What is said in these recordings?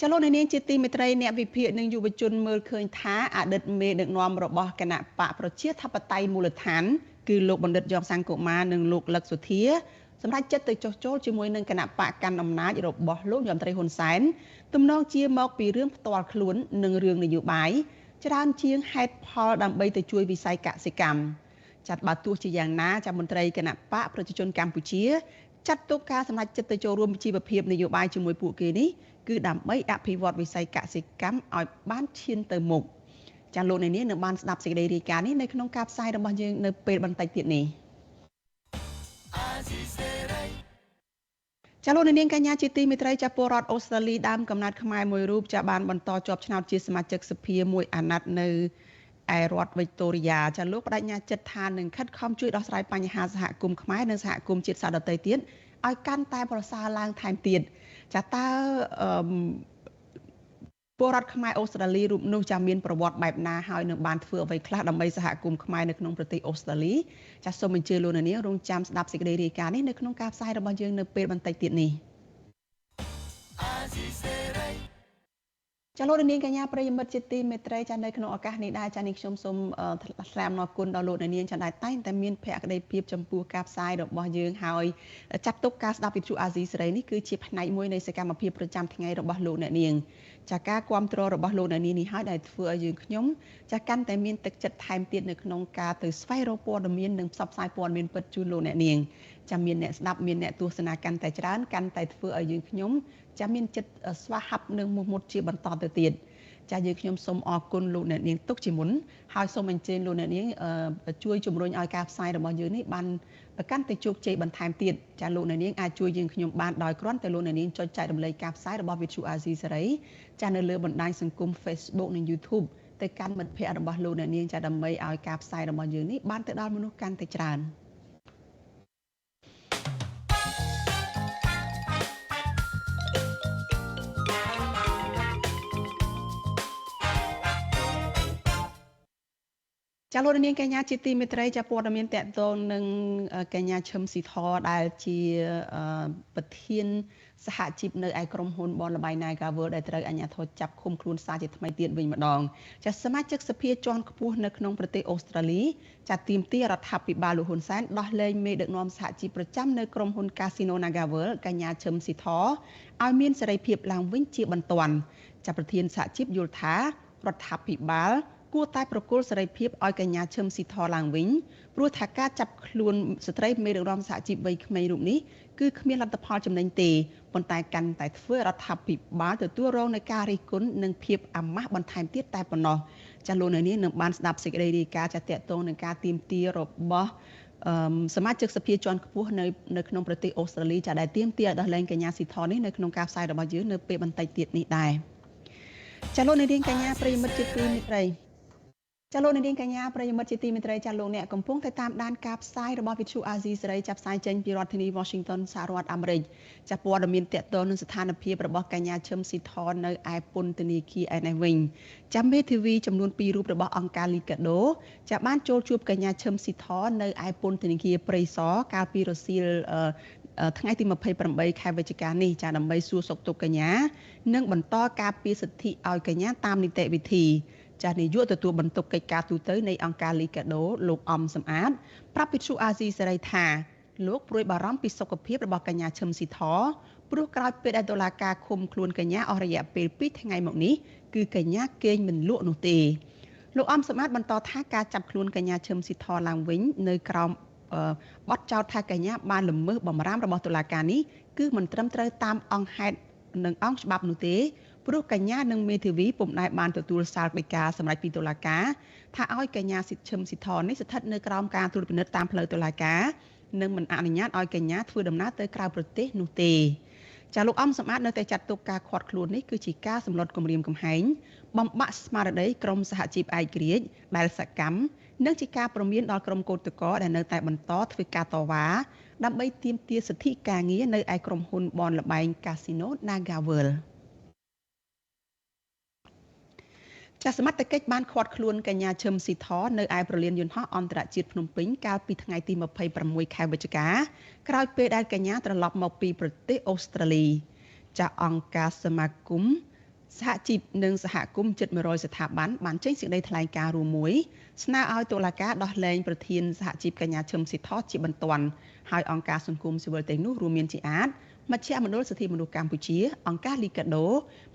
ចលនានាងជាទីមេត្រីអ្នកវិភាគនិងយុវជនមើលឃើញថាអតីតមេដឹកនាំរបស់គណៈបកប្រជាធិបតេយ្យមូលដ្ឋានគឺលោកបណ្ឌិតយ៉ងសង្គមានិងលោកលឹកសុធាសម្រាប់ចិត្តទៅចុះចូលជាមួយនឹងគណៈបកកាន់អំណាចរបស់លោកយមត្រីហ៊ុនសែនទំនងជាមកពីរឿងផ្ទាល់ខ្លួននិងរឿងនយោបាយច្រើនជាងហេតុផលដើម្បីទៅជួយវិស័យកសិកម្មចាត់បើទោះជាយ៉ាងណាចាមន្ត្រីគណៈបកប្រជាជនកម្ពុជាចាត់ទុកការសម្រេចចិត្តទៅចូលរួមជីវភាពនយោបាយជាមួយពួកគេនេះគឺដើម្បីអភិវឌ្ឍវិស័យកសិកម្មឲ្យបានឈានទៅមុខចាលោកអ្នកនាងនឹងបានស្ដាប់សេចក្តីរាយការណ៍នេះនៅក្នុងការផ្សាយរបស់យើងនៅពេលបន្តិចទៀតនេះចាលោកនាងកញ្ញាជាទីមេត្រីចាពលរដ្ឋអូស្ត្រាលីដើមកំណើតខ្មែរមួយរូបចាបានបន្តជាប់ឆ្នោតជាសមាជិកសភាមួយអាណត្តិនៅឯរដ្ឋវិកតូរីយ៉ាចាលោកបដិញ្ញាចិត្តថានឹងខិតខំជួយដោះស្រាយបញ្ហាសហគមន៍ខ្មែរនិងសហគមន៍ជាតិសាសន៍ដទៃទៀតឲ្យកាន់តែប្រសើរឡើងថែមទៀតចាតើពលរដ្ឋខ្មែរអូស្ត្រាលីរូបនោះចាមានប្រវត្តិបែបណាហើយនឹងបានធ្វើអ្វីខ្លះដើម្បីសហគមន៍ខ្មែរនៅក្នុងប្រទេសអូស្ត្រាលីចាសូមអញ្ជើញលោកនាងរងចាំស្ដាប់សេចក្តីរាយការណ៍នេះនៅក្នុងការផ្សាយរបស់យើងនៅពេលបន្តិចទៀតនេះចាលោកនាងកញ្ញាប្រិយមិត្តជាទីមេត្រីចានៅក្នុងឱកាសនេះដែរចានេះខ្ញុំសូមថ្លែងអំណរគុណដល់លោកនាងចាដែលតែងតែមានភក្ដីភាពចំពោះការផ្សាយរបស់យើងហើយចាត់ទុកការស្ដាប់វិទ្យុអាស៊ីសេរីនេះគឺជាផ្នែកមួយនៃសកម្មភាពប្រចាំថ្ងៃរបស់លោកអ្នកនាងចាការគាំទ្ររបស់លោកអ្នកនាងនេះហើយដែលធ្វើឲ្យយើងខ្ញុំចាកាន់តែមានទឹកចិត្តថែមទៀតនៅក្នុងការទៅស្វែងរកព័ត៌មាននិងផ្សព្វផ្សាយព័ត៌មានពិតជូនលោកអ្នកនាងចាមានអ្នកស្ដាប់មានអ្នកទស្សនាកាន់តែច្រើនកាន់តែធ្វើឲ្យយើងខ្ញុំចាមានចិត្តស្វាហាប់និងមោះមុតជាបន្តទៅទៀតចាយើងខ្ញុំសូមអរគុណលោកអ្នកនាងទុកជាមុនហើយសូមអញ្ជើញលោកអ្នកនាងជួយជំរុញឲ្យការផ្សាយរបស់យើងនេះបានកាន់តែជោគជ័យបន្ថែមទៀតចាលោកអ្នកនាងអាចជួយយើងខ្ញុំបានដោយគ្រាន់តែលោកអ្នកនាងចុចចែករំលែកការផ្សាយរបស់ Vithu Azizi Serai ចានៅលើបណ្ដាញសង្គម Facebook និង YouTube ទៅកាន់មិត្តភ័ក្តិរបស់លោកអ្នកនាងចាដើម្បីឲ្យការផ្សាយរបស់យើងនេះបានទៅដល់មនុស្សកាន់តែច្រើនចាលោកនាងកញ្ញាជាទីមេត្រីចាព័ត៌មានតកតងនឹងកញ្ញាឈឹមស៊ីធដែលជាប្រធានសហជីពនៅឯក្រុមហ៊ុនបនលបៃ Nagaworld ដែលត្រូវអាជ្ញាធរចាប់ឃុំខ្លួនសារជាថ្មីទៀតវិញម្ដងចាសមាជិកសភាជាន់ខ្ពស់នៅក្នុងប្រទេសអូស្ត្រាលីចាទាមទាររដ្ឋាភិបាលលោកហ៊ុនសែនដោះលែងមេដឹកនាំសហជីពប្រចាំនៅក្រុមហ៊ុន Casino Nagaworld កញ្ញាឈឹមស៊ីធឲ្យមានសេរីភាពឡើងវិញជាបន្ទាន់ចាប្រធានសហជីពយល់ថារដ្ឋាភិបាលគួរតែប្រគល់សេរីភាពឲ្យកញ្ញាឈឹមស៊ីធឡើងវិញព្រោះថាការចាប់ខ្លួនស្ត្រីមេដឹកនាំសហជីពវ័យក្មេងរូបនេះគឺគ្មានលទ្ធផលចំណេញទេប៉ុន្តែកាន់តែធ្វើរដ្ឋាភិបាលទទួលរងនឹងការរិះគន់និងភាពអាម៉ាស់បន្ថែមទៀតតែប៉ុណ្ណោះចាលោកនៅនេះនឹងបានស្ដាប់សេចក្តីរាយការណ៍ចាទាក់ទងនឹងការទាមទាររបស់សមាជិកសភាជាន់ខ្ពស់នៅក្នុងប្រទេសអូស្ត្រាលីចាដែលទាមទារឲ្យដោះលែងកញ្ញាស៊ីធនេះនៅក្នុងការផ្សាយរបស់យើងនៅពេលបន្តិចទៀតនេះដែរចាលោកនាងកញ្ញាប្រិយមិត្តជាទីមេត្រីចាលោកនាងកញ្ញាប្រិយមិត្តជាទីមេត្រីចាលោកអ្នកកំពុងតែតាមដានការផ្សាយរបស់វិទ្យុអាស៊ីសេរីចាប់ផ្សាយចេញពីរដ្ឋធានី Washington សហរដ្ឋអាមេរិកចាព័ត៌មានទាក់ទងនឹងស្ថានភាពរបស់កញ្ញាឈឹមស៊ីធនៅឯពន្ធនាគារឯនេះវិញចាមេធាវីចំនួន2រូបរបស់អង្គការលីកាដូចាបានចូលជួបកញ្ញាឈឹមស៊ីធនៅឯពន្ធនាគារព្រៃសរកាលពីរសៀលថ្ងៃទី28ខែវិច្ឆិកានេះចាដើម្បីសួរសុខទុក្ខកញ្ញានិងបន្តការពារសិទ្ធិឲ្យកញ្ញាតាមនីតិវិធីចានាយកទទួលបន្ទុកកិច្ចការទូតនៃអង្គការលីកាដូលោកអំសំអាតប្រាប់វិទ្យុអាស៊ីសេរីថាលោកព្រួយបារម្ភពីសុខភាពរបស់កញ្ញាឈឹមស៊ីធព្រោះក្រោយពេលដែលតុលាការឃុំខ្លួនកញ្ញាអស់រយៈពេល2ថ្ងៃមកនេះគឺកញ្ញាគេងមិនលក់នោះទេលោកអំសំអាតបន្តថាការចាប់ខ្លួនកញ្ញាឈឹមស៊ីធឡើងវិញនៅក្រោមបទចោទថាកញ្ញាបានល្មើសបំរាមរបស់តុលាការនេះគឺមិនត្រឹមត្រូវតាមអង្គហេតុនិងអង្គច្បាប់នោះទេព្រោះកញ្ញានិងមេធាវីពុំដែលបានទទួលសាលដីកាសម្រាប់ពីតុលាការថាឲ្យកញ្ញាសិឈឹមស៊ីធនេះស្ថិតនៅក្រោមការត្រួតពិនិត្យតាមផ្លូវតុលាការនិងមិនអនុញ្ញាតឲ្យកញ្ញាធ្វើដំណើរទៅក្រៅប្រទេសនោះទេចាលោកអំសំអាតនៅតែចាត់ទុកការឃាត់ខ្លួននេះគឺជាការសម្លុតគំរាមកំហែងបំបាក់ស្មារតីក្រមសហជីពឯករាជ្យដែលសកម្មនិងជាការព្រមានដល់ក្រុមកោតក្រដែលនៅតែបន្តធ្វើការតវ៉ាដើម្បីទាមទារសិទ្ធិការងារនៅឯក្រុមហ៊ុនបនល្បែងកាស៊ីណូ Nagaworld ចាសមត្ថកិច្ចបានឃាត់ខ្លួនកញ្ញាឈឹមស៊ីធនៅឯប្រលានយន្តហោះអន្តរជាតិភ្នំពេញកាលពីថ្ងៃទី26ខែវិច្ឆិកាក្រោយពេលដែលកញ្ញាត្រឡប់មកពីប្រទេសអូស្ត្រាលីចាអង្គការសមាគម សហជីពនិងសហគមន៍ជិត100ស្ថាប័នបានចេញសេចក្តីថ្លែងការណ៍រួមមួយស្នើឲ្យតុលាការដោះលែងប្រធានសហជីពកញ្ញាឈឹមស៊ីថជាបន្ទាន់ ហើយអង្គការសង្គមស៊ីវិលទាំងនោះរួមមានជាអាតមជ្ឈមណ្ឌលសិទ្ធិមនុស្សកម្ពុជា អង្គការលីកាដូ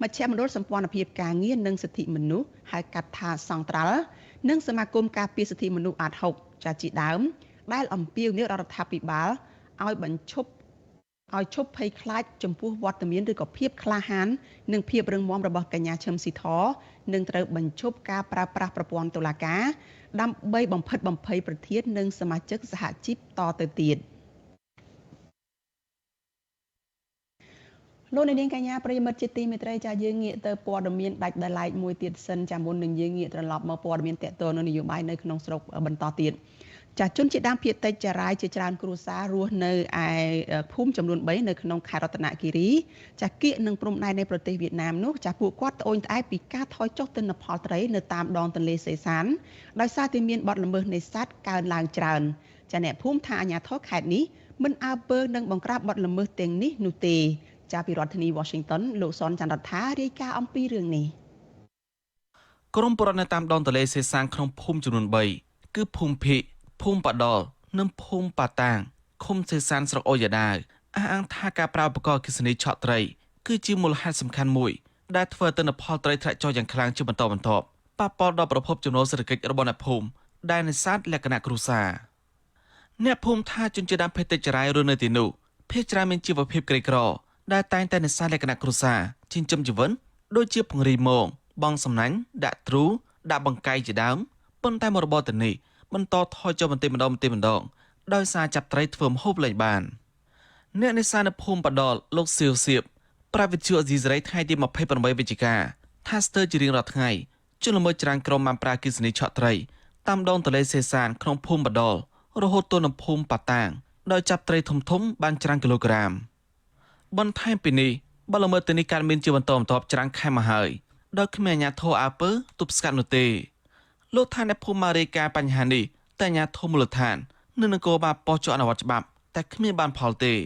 មជ្ឈមណ្ឌលសម្ព័ន្ធភាពការងារនិងសិទ្ធិមនុស្សហៅកាត់ថាសង្ត្រាល់ និងសមាគមការពារសិទ្ធិមនុស្សអាដហុកចាជាដើម ដែលអំពាវនាវដល់រដ្ឋាភិបាលឲ្យបញ្ឈប់ឲ្យឈប់ភ័យខ្លាចចំពោះវត្តមានឬក៏ភាពក្លាហាននិងភាពរឹងមាំរបស់កញ្ញាឈឹមស៊ីធ និងត្រូវបញ្ឈប់ការប្រើប្រាស់ប្រព័ន្ធតុលាការដើម្បីបំភិតបំភ័យប្រធាននិងសមាជិកសហជីពតទៅទៀត។ លោកនាងកញ្ញាប្រិយមិត្តជាទីមេត្រី ចាយើងងាកទៅព័ត៌មានដាច់ដោយឡែកមួយទៀតសិន ចាមុននឹងយើងងាកត្រឡប់មកព័ត៌មានតកតនៅនយោបាយនៅក្នុងស្រុកបន្តទៀត។ ចាជនជាដើមភាគតិចចារាយជាច្រើនគ្រួសាររស់នៅឯភូមិចំនួន3នៅក្នុងខេត្តរតនគិរី ចាគៀកនឹងព្រំដែននៃប្រទេសវៀតណាមនោះ ចាពួកគាត់ត្អូញត្អែពីការថយចុះទិន្នផលត្រីនៅតាមដងទន្លេសេសាន ដោយសារតែមានបទល្មើសនេសាទកើនឡើងច្រើន។ ចាអ្នកភូមិថាអាជ្ញាធរខេត្តនេះមិនអើពើនឹងបង្ក្រាបបទល្មើសទាំងនេះនោះទេ។ ចាពីរដ្ឋធានី Washington លោកសនច័ន្ទរដ្ឋារាយការណ៍អំពីរឿងនេះ។ ក្រមបរិណតាមដងទន្លេសេសានក្នុងភូមិចំនួន3 គឺភូមិភិ ភូមិបដល និងភូមិប៉ាតាង ឃុំសេសាន ស្រុកអូយ៉ាដាវ អះអាងថាការប្រើឧបករណ៍អគ្គិសនីឆក់ត្រីគឺជាមូលហេតុសំខាន់មួយដែលធ្វើឲ្យទិន្នផលត្រីធ្លាក់ចុះយ៉ាងខ្លាំងជាបន្តបន្ទាប់ ប៉ះពាល់ដល់ប្រភពចំណូលសេដ្ឋកិច្ចរបស់អ្នកភូមិដែលនេសាទលក្ខណៈគ្រួសារ។ អ្នកភូមិថាជនជាតិដើមភាគតិចចរាយរស់នៅទីនោះភាគច្រើនមានជីវភាពក្រីក្រ ដែលតែងតែនេសាទលក្ខណៈគ្រួសារចិញ្ចឹមជីវិត ដូចជាពង្រីមង បងសំណាញ់ ដាក់ទ្រូ ដាក់បង្កៃជាដើម ប៉ុន្តែមរបរទៅនេះបន្តថយចុះបន្តិចម្ដងបន្តិចម្ដង ដោយសារចាប់ត្រីធ្វើម្ហូបលែងបាន។ អ្នកនេសាទនៅភូមិបដល លោកសៀវសៀប ប្រាវិទ្យាអេស៊ីសរ៉ៃថ្ងៃទី28វិច្ឆិកាថា ស្ទើរជារៀងរាល់ថ្ងៃ ជនល្មើសច្រើនក្រុមបានប្រើអគ្គិសនីឆក់ត្រីតាមដងទន្លេសេសានក្នុងភូមិបដលរហូតទល់នឹងភូមិប៉ាតាង ដោយចាប់ត្រីធំធំបានច្រើនគីឡូក្រាម។ បន្ថែមពីនេះ បទល្មើសទាំងនេះកើតមានជាបន្តបន្ទាប់ច្រើនខែមកហើយ ដោយគ្មានអាជ្ញាធរអើពើទប់ស្កាត់នោះទេ។ លោកថាអ្នកភូមិមករាយការណ៍បញ្ហានេះតែអាជ្ញាធរមូលដ្ឋាននិងនគរបាលប៉ុស្តិ៍ចុះអនុវត្តច្បាប់ តែគ្មានបានផលទេ។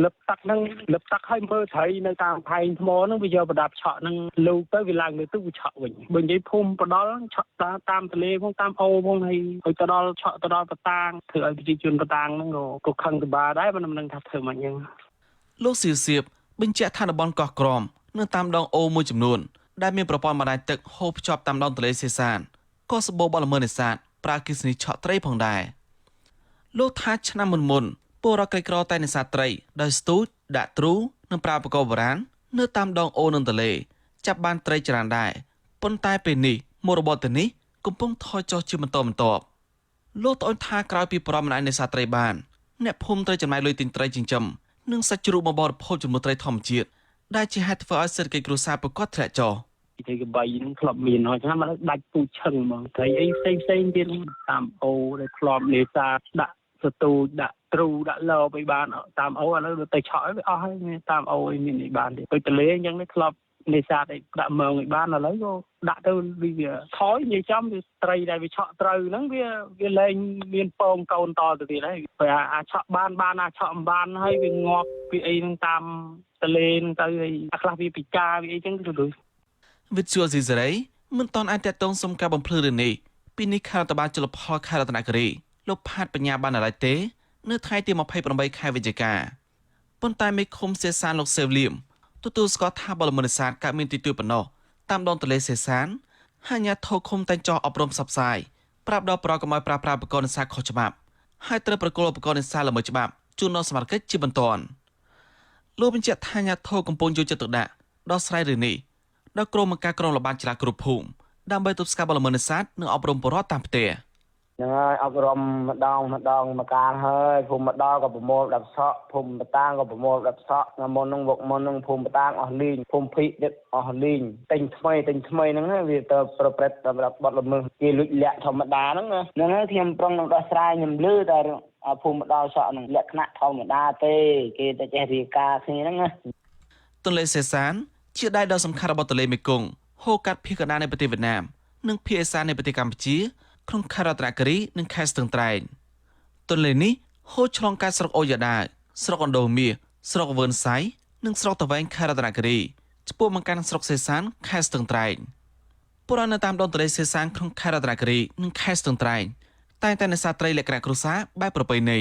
លឹបទឹកហ្នឹង លឹបទឹកឲ្យមើលត្រីនៅតាមផែងថ្មហ្នឹង វាយកប្រដាប់ឆក់ហ្នឹងលូកទៅ វាឡើងលើទឹកវាឆក់វិញ។ បើនិយាយភូមិបដលឆក់តាមទន្លេផង តាមអូផង ហើយឲ្យទៅដល់ឆក់ទៅដល់បតាង ធ្វើឲ្យប្រជាជនបតាងហ្នឹងក៏ខឹងសម្បាដែរ មិនដឹងថាធ្វើម៉េចហ្នឹង។ លោកសៀវសៀបបញ្ជាក់ថាតំបន់កោះក្រមនៅតាមដងអូមួយចំនួនដែលមានប្រព័ន្ធបណ្ដាញទឹកហូរភ្ជាប់តាមដងទន្លេសេសាន ក៏សម្បូរបទល្មើសនេសាទប្រើអគ្គិសនីឆក់ត្រីផងដែរ។ លោកថាឆ្នាំមុនមុនពលរដ្ឋក្រីក្រតែនេសាទត្រីដោយស្ទូច ដាក់ទ្រូ និងប្រើឧបករណ៍បុរាណនៅតាមដងអូរនិងទន្លេ ចាប់បានត្រីច្រើនដែរ ប៉ុន្តែពេលនេះមុខរបរទៅនេះកំពុងថយចុះជាបន្តបន្ទាប់។ លោកត្អូញថាក្រោយពីប្រមមិនអាចនេសាទត្រីបាន អ្នកភូមិត្រូវចំណាយលុយទិញត្រីចិញ្ចឹមនិងសាច់ជ្រូកមកបរិភោគជាមួយត្រីធម្មជាតិ ដែលជាហេតុធ្វើឲ្យសេដ្ឋកិច្ចគ្រួសារប្រកបធ្លាក់ចុះ។ ត្រីកបីហ្នឹងធ្លាប់មានហើយ ឆ្នាំមកដាច់ពូជឈឹងហ្មង ត្រីអីផ្សេងផ្សេងទៀតតាមអូដែលធ្លាប់នេសាទដាក់សទូច ដាក់ទ្រូ ដាក់លបអីបានតាមអូ ឥឡូវទៅឆក់អីវាអស់ហើយ មានតាមអូអីមានអីបានទេ។ ដូចទន្លេអញ្ចឹងធ្លាប់នេសាទអីដាក់មងអីបាន ឥឡូវក៏ដាក់ទៅវាថយ និយាយចំវាត្រីដែលវាឆក់ត្រូវហ្នឹងវាលែងមានពងកូនតទៅទៀតហើយ ព្រោះអាឆក់បានបាន អាឆក់មិនបានហើយវាងាប់វាអីហ្នឹងតាមទន្លេហ្នឹងទៅ ហើយអាខ្លះវាពិការវាអីចឹងទៅ។ វិទ្យុអេស៊ីសេរីមិនតន់អាចតតងសុំការបំភ្លឺរឿងនេះពីនេះខេត្តបាលជលផលខេត្តរតនគិរី លោកផាតបញ្ញាបានឡើយទេ នៅថ្ងៃទី28ខែវិច្ឆិកា។ ប៉ុន្តែមេឃុំសេសាន លោកសេវលៀម ទទួលស្គាល់ថាបលមុនិសាទកើតមានទីទួយប៉ុណ្ណោះតាមដងទន្លេសេសាន ហើយអាជ្ញាធរឃុំតែងចោះអប់រំផ្សព្វផ្សាយប្រាប់ដល់ប្រកុំឲ្យប្រើប្រាស់ឧបករណ៍នេសាទខុសច្បាប់ ហើយត្រូវប្រគល់ឧបករណ៍នេសាទល្មើសច្បាប់ជូនដល់សមត្ថកិច្ចជាបន្ទាន់។ លោកបញ្ជាក់ថាអាជ្ញាធរកំពុងយកចិត្តទុកដាក់ដោះស្រាយរឿងនេះដល់ក្រុមបង្ការក្រុមល្បាតចរាគ្រប់ភូមិ ដើម្បីទប់ស្កាត់បទល្មើសនេសាទនិងអប់រំពលរដ្ឋតាមផ្ទះ។ ហ្នឹងហើយ អប់រំម្ដងម្ដងមកកាលហើយ ភូមិម្ដងក៏ប្រមូល10សក់ ភូមិបតាងក៏ប្រមូល10សក់ ថ្ងៃមុនហ្នឹងវកមុនហ្នឹង ភូមិបតាងអស់លីង ភូមិភិទៀតអស់លីង ទិញថ្មីទិញថ្មីហ្នឹងវាទៅប្រព្រឹត្តសម្រាប់បទល្មើសគេលួចលាក់ធម្មតាហ្នឹង ហ្នឹងហើយខ្ញុំប្រុងនឹងដោះស្រាយ។ ខ្ញុំលឺតែភូមិម្ដងសក់ហ្នឹងលក្ខណៈធម្មតាទេ គេតែចេះរាយការណ៍គ្នាហ្នឹងណា។ ទន្លេសេសានជាដៃដ៏សំខាន់របស់ទន្លេមេគង្គ ហូរកាត់ភាគកណ្ដាលនៃប្រទេសវៀតណាមនិងភាគឦសាននៃប្រទេសកម្ពុជា ក្នុងខេត្តរតនគិរីនិងខេត្តស្ទឹងត្រែង។ ទន្លេនេះហូរឆ្លងកាត់ស្រុកអូយ៉ាដា ស្រុកអណ្ដូងមាស ស្រុកវើនសៃ និងស្រុកតាវែង ខេត្តរតនគិរី ឆ្ពោះមកកាន់ស្រុកសេសានខេត្តស្ទឹងត្រែងពលរដ្ឋនៅតាមដងទន្លេសេសានក្នុងខេត្តរតនគិរីនិងខេត្តស្ទឹងត្រែងតែងតែនេសាទត្រីលក្ខណៈគ្រួសារបែបប្រពៃណី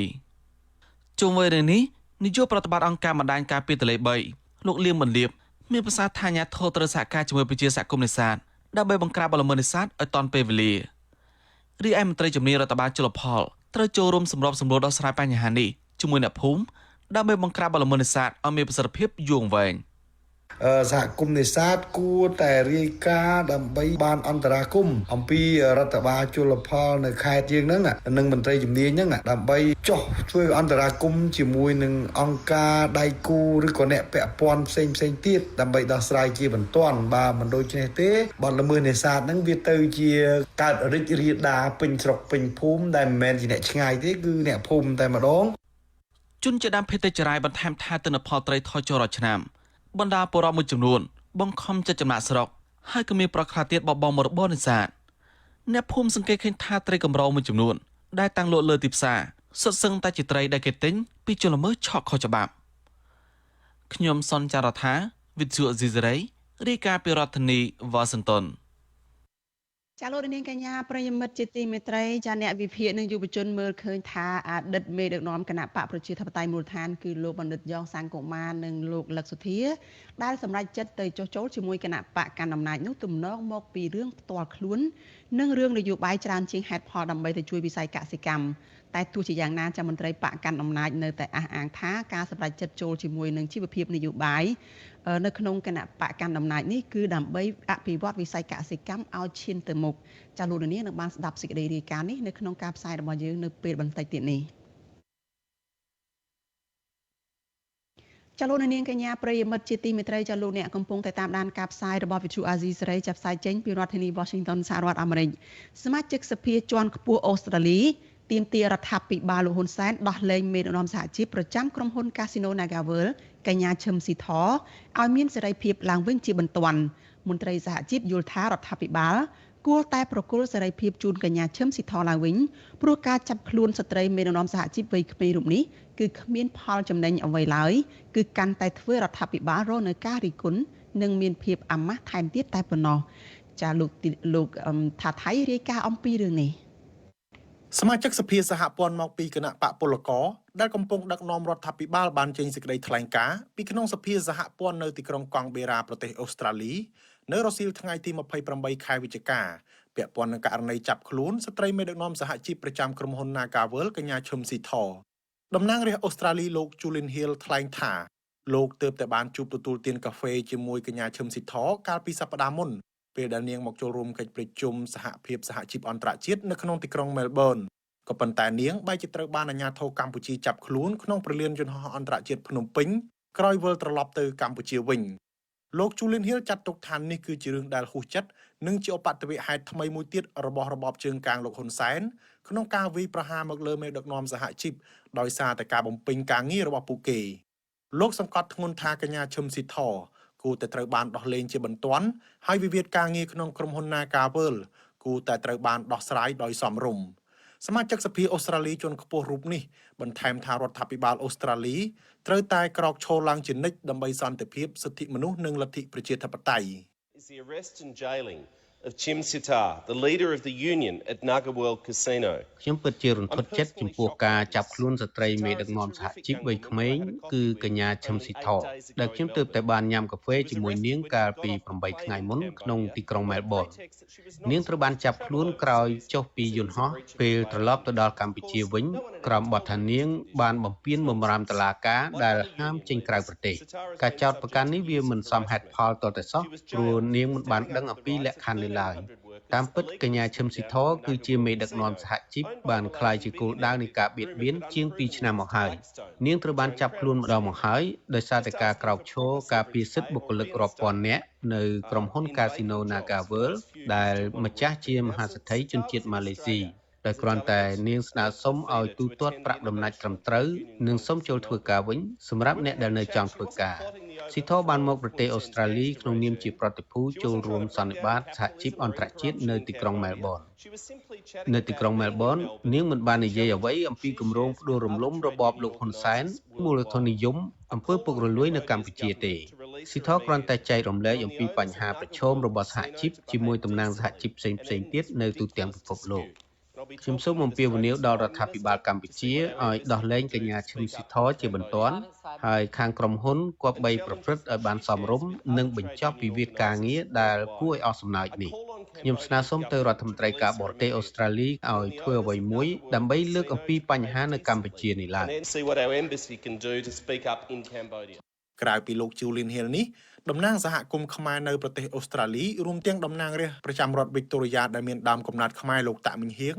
ជុំវិញរឿងនេះនាយកប្រតិបត្តិអង្គការបណ្ដាញការពារទន្លេ3លោកលៀមបន្លៀបមានប្រសាសន៍ថាអាជ្ញាធរត្រូវសហការជាមួយប្រជាសហគមន៍នេសាទដើម្បីបង្ក្រាបបទល្មើសនេសាទឲ្យទាន់ពេលវេលារីឯមន្ត្រីជំនាញរដ្ឋបាលជលផលត្រូវចូលរួមសម្របសម្រួលដោះស្រាយបញ្ហានេះជាមួយអ្នកភូមិដើម្បីបង្ក្រាបបទល្មើសនេសាទឲ្យមានប្រសិទ្ធភាពយូរអង្វែង។ សហគមន៍នេសាទគួរតែរាយការណ៍ដើម្បីបានអន្តរាគមន៍អំពីរដ្ឋបាលជលផលនៅខេត្តយើងហ្នឹងនិងមន្ត្រីជំនាញហ្នឹងដើម្បីចុះធ្វើអន្តរាគមន៍ជាមួយនឹងអង្គការដៃគូឬក៏អ្នកពាក់ព័ន្ធផ្សេងផ្សេងទៀតដើម្បីដោះស្រាយជាបន្ទាន់បើមិនដូច្នេះទេបទល្មើសនេសាទហ្នឹងវាទៅជាកើតរីករាលដាលពេញស្រុកពេញភូមិដែលមិនមែនជាអ្នកឆ្ងាយទេគឺអ្នកភូមិតែម្ដងជនជាដើមភាគតិចចរាយបន្ថែមថាទិន្នផលត្រីថយចុះរាល់ឆ្នាំបណ្ដាពលរដ្ឋមួយចំនួនបង្ខំចិត្តចំណាកស្រុកហើយក៏មានប្រខ្លះទៀតបបង់មរបរនេសាទអ្នកភូមិសង្កេតឃើញថាត្រីកម្រមួយចំនួនដែលតាំងលក់លើទីផ្សារសុទ្ធសឹងតែជាត្រីដែលគេទិញពីជនល្មើសឆក់ខុសច្បាប់ខ្ញុំសុនចាររថាវិទ្យុអាស៊ីសេរីរាយការណ៍ពីរដ្ឋធានីវ៉ាស៊ីនតោនចាលោកនាងកញ្ញាប្រិយមិត្តជាទីមេត្រីចាអ្នកវិភាគនិងយុវជនមើលឃើញថាអតីតមេដឹកនាំគណៈបកប្រជាធិបតេយ្យមូលដ្ឋានគឺលោកបណ្ឌិតយ៉ងសាំងកុមារនិងលោកលឹកសុធាដែលសម្រេចចិត្តទៅចុះចូលជាមួយគណៈបកកណ្ដាលអំណាចនោះទំនងមកពីរឿងផ្ទាល់ខ្លួននិងរឿងនយោបាយច្រើនជាងហេតុផលដើម្បីទៅជួយវិស័យកសិកម្មតែទោះជាយ៉ាងណាចាមន្ត្រីបកកាន់អំណាចនៅតែអះអាងថាការសម្រេចចិត្តចូលជាមួយនឹងជីវភាពនយោបាយនៅក្នុងគណៈបកកាន់អំណាចនេះគឺដើម្បីអភិវឌ្ឍវិស័យកសិកម្មឲ្យឈានទៅមុខចាលោកនាងនឹងបានស្ដាប់សេចក្តីរាយការណ៍នេះនៅក្នុងការផ្សាយរបស់យើងនៅពេលបន្តិចទៀតនេះចាលោកនាងកញ្ញាប្រិយមិត្តជាទីមេត្រីចាលោកអ្នកកំពុងតែតាមដានការផ្សាយរបស់វិទ្យុអាស៊ីសេរីចាប់ផ្សាយចេញពីរដ្ឋធានី Washington សហរដ្ឋអាមេរិកសមាជិកសភាជាន់ខ្ពស់អូស្ត្រាលីទាមទាររដ្ឋាភិបាលលោកហ៊ុនសែនដោះលែងមេដឹកនាំសហជីពប្រចាំក្រុមហ៊ុន Casino NagaWorld កញ្ញាឈឹមស៊ីធឲ្យមានសេរីភាពឡើងវិញជាបន្ទាន់មន្ត្រីសហជីពយល់ថារដ្ឋាភិបាលគួរតែប្រគល់សេរីភាពជូនកញ្ញាឈឹមស៊ីធឡើងវិញព្រោះការចាប់ខ្លួនស្ត្រីមេដឹកនាំសហជីពវ័យក្មេងរូបនេះគឺគ្មានផលចំណេញអ្វីឡើយគឺកាន់តែធ្វើរដ្ឋាភិបាលរងនូវការរិះគន់និងមានភាពអាម៉ាស់ថែមទៀតតែប៉ុណ្ណោះចាលោកថាថៃរាយការណ៍អំពីរឿងនេះសមាជិកសភាសហព័ន្ធមកពីគណៈបកពលករដែលកំពុងដឹកនាំរដ្ឋាភិបាលបានចេញសេចក្តីថ្លែងការណ៍ពីក្នុងសភាសហព័ន្ធនៅទីក្រុងកង់បេរ៉ាប្រទេសអូស្ត្រាលីនៅរសៀលថ្ងៃទី28ខែវិច្ឆិកាពាក់ព័ន្ធនឹងករណីចាប់ខ្លួនស្ត្រីមេដឹកនាំសហជីពប្រចាំក្រុមហ៊ុន NagaWorld កញ្ញាឈឹមស៊ីធតំណាងរាស្ត្រអូស្ត្រាលីលោក Julian Hill ថ្លែងថាលោកទើបតែបានជួបទទួលទានកាហ្វេជាមួយកញ្ញាឈឹមស៊ីធកាលពីសប្តាហ៍មុនពេលដែលនាងមកចូលរួមកិច្ចប្រជុំសហភាពសហជីពអន្តរជាតិនៅក្នុងទីក្រុងមែលប៊នក៏ប៉ុន្តែនាងបែរជាត្រូវបានអាជ្ញាធរកម្ពុជាចាប់ខ្លួនក្នុងព្រលានយន្តហោះអន្តរជាតិភ្នំពេញក្រោយវិលត្រឡប់ទៅកម្ពុជាវិញលោក Julian Hill ចាត់ទុកថានេះគឺជារឿងដែលហួសចិត្តនិងជាឧបទ្ទវហេតុថ្មីមួយទៀតរបស់របបជើងកាងលោកហ៊ុនសែនក្នុងការវាយប្រហារមកលើមេដឹកនាំសហជីពដោយសារតែការបំពេញការងាររបស់ពួកគេលោកសង្កត់ធ្ងន់ថាកញ្ញាឈឹមស៊ីធគួរតែត្រូវបានដោះលែងជាបន្ទាន់ហើយវិវាទការងារក្នុងក្រុមហ៊ុន NagaWorld គួរតែត្រូវបានដោះស្រាយដោយសមរម្យសមាជិកសភាអូស្ត្រាលីជាន់ខ្ពស់រូបនេះបន្ថែមថារដ្ឋាភិបាលអូស្ត្រាលីត្រូវតែក្រោកឈរឡើងជានិច្ចដើម្បីសន្តិភាពសិទ្ធិមនុស្សនិងលទ្ធិប្រជាធិបតេយ្យ Is the arrest and jailing of Chim Sitar, the leader of the union at NagaWorld Casino. ខ្ញុំពិតជារន្ធត់ចិត្តចំពោះការចាប់ខ្លួនស្ត្រីមេដឹកនាំសហជីពវ័យក្មេងគឺកញ្ញាឈឹមស៊ីធដែលខ្ញុំទើបតែបានញ៉ាំកាហ្វេជាមួយនាងកាលពី8ថ្ងៃមុនក្នុងទីក្រុងមែលប៊ននាងត្រូវបានចាប់ខ្លួនក្រោយចុះពីយន្តហោះពេលត្រឡប់ទៅដល់កម្ពុជាវិញក្រោមបទថានាងបានបំពានបម្រាមតុលាការដែលហាមចេញក្រៅប្រទេសការចោទប្រកាន់នេះវាមិនសមហេតុផលទាល់តែសោះព្រោះនាងមិនបានដឹងអំពីលក្ខខណ្ឌនេះឡើយតាមពិតកញ្ញាឈឹមស៊ីធគឺជាមេដឹកនាំសហជីពបានក្លាយជាគោលដៅនៃការបៀតបៀនជាង2ឆ្នាំមកហើយនាងត្រូវបានចាប់ខ្លួនម្ដងមកហើយដោយសារតែការក្រោកឈរការពារសិទ្ធិបុគ្គលិករាប់ពាន់នាក់នៅក្រុមហ៊ុន Casino NagaWorld ដែលម្ចាស់ជាមហាសេដ្ឋីជនជាតិម៉ាឡេស៊ីដោយគ្រាន់តែនាងស្នើសុំឲ្យទូទាត់ប្រាក់ដំណាច់ត្រឹមត្រូវនិងសុំចូលធ្វើការវិញសម្រាប់អ្នកដែលនៅចង់ធ្វើការស៊ីធបានមកប្រទេសអូស្ត្រាលីក្នុងនាមជាប្រតិភូចូលរួមសន្និបាតសហជីពអន្តរជាតិនៅទីក្រុងមែលប៊ននៅទីក្រុងមែលប៊ននាងមិនបាននិយាយអ្វីអំពីគម្រោងផ្ដួលរំលំរបបលោកហ៊ុនសែនមូលធននិយមអំពើពុករលួយនៅកម្ពុជាទេ ស៊ីធគ្រាន់តែចែករំលែកអំពីបញ្ហាប្រឈមរបស់សហជីពជាមួយតំណាងសហជីពផ្សេងៗទៀតនៅទូទាំងពិភពលោកខ្ញុំសូមអំពាវនាវដល់រដ្ឋាភិបាលកម្ពុជាឲ្យដោះលែងកញ្ញាឈឹមស៊ីធជាបន្ទាន់ហើយខាងក្រុមហ៊ុនគប្បីប្រព្រឹត្តឲ្យបានសមរម្យនិងបញ្ចប់វិវាទការងារដែលគួរឲ្យអស់សំណើចនេះខ្ញុំស្នើសុំទៅរដ្ឋមន្ត្រីការបរទេសអូស្ត្រាលីឲ្យធ្វើអ្វីមួយដើម្បីលើកអំពីបញ្ហានៅកម្ពុជានេះឡើង ក្រៅពីលោក Julian Hill នេះតំណាងសហគមន៍ខ្មែរនៅប្រទេសអូស្ត្រាលីរួមទាំងតំណាងរាស្ត្រប្រចាំរដ្ឋវីកតូរីយ៉ាដែលមានដើមកំណើតខ្មែរលោកតាក់មីងហៀង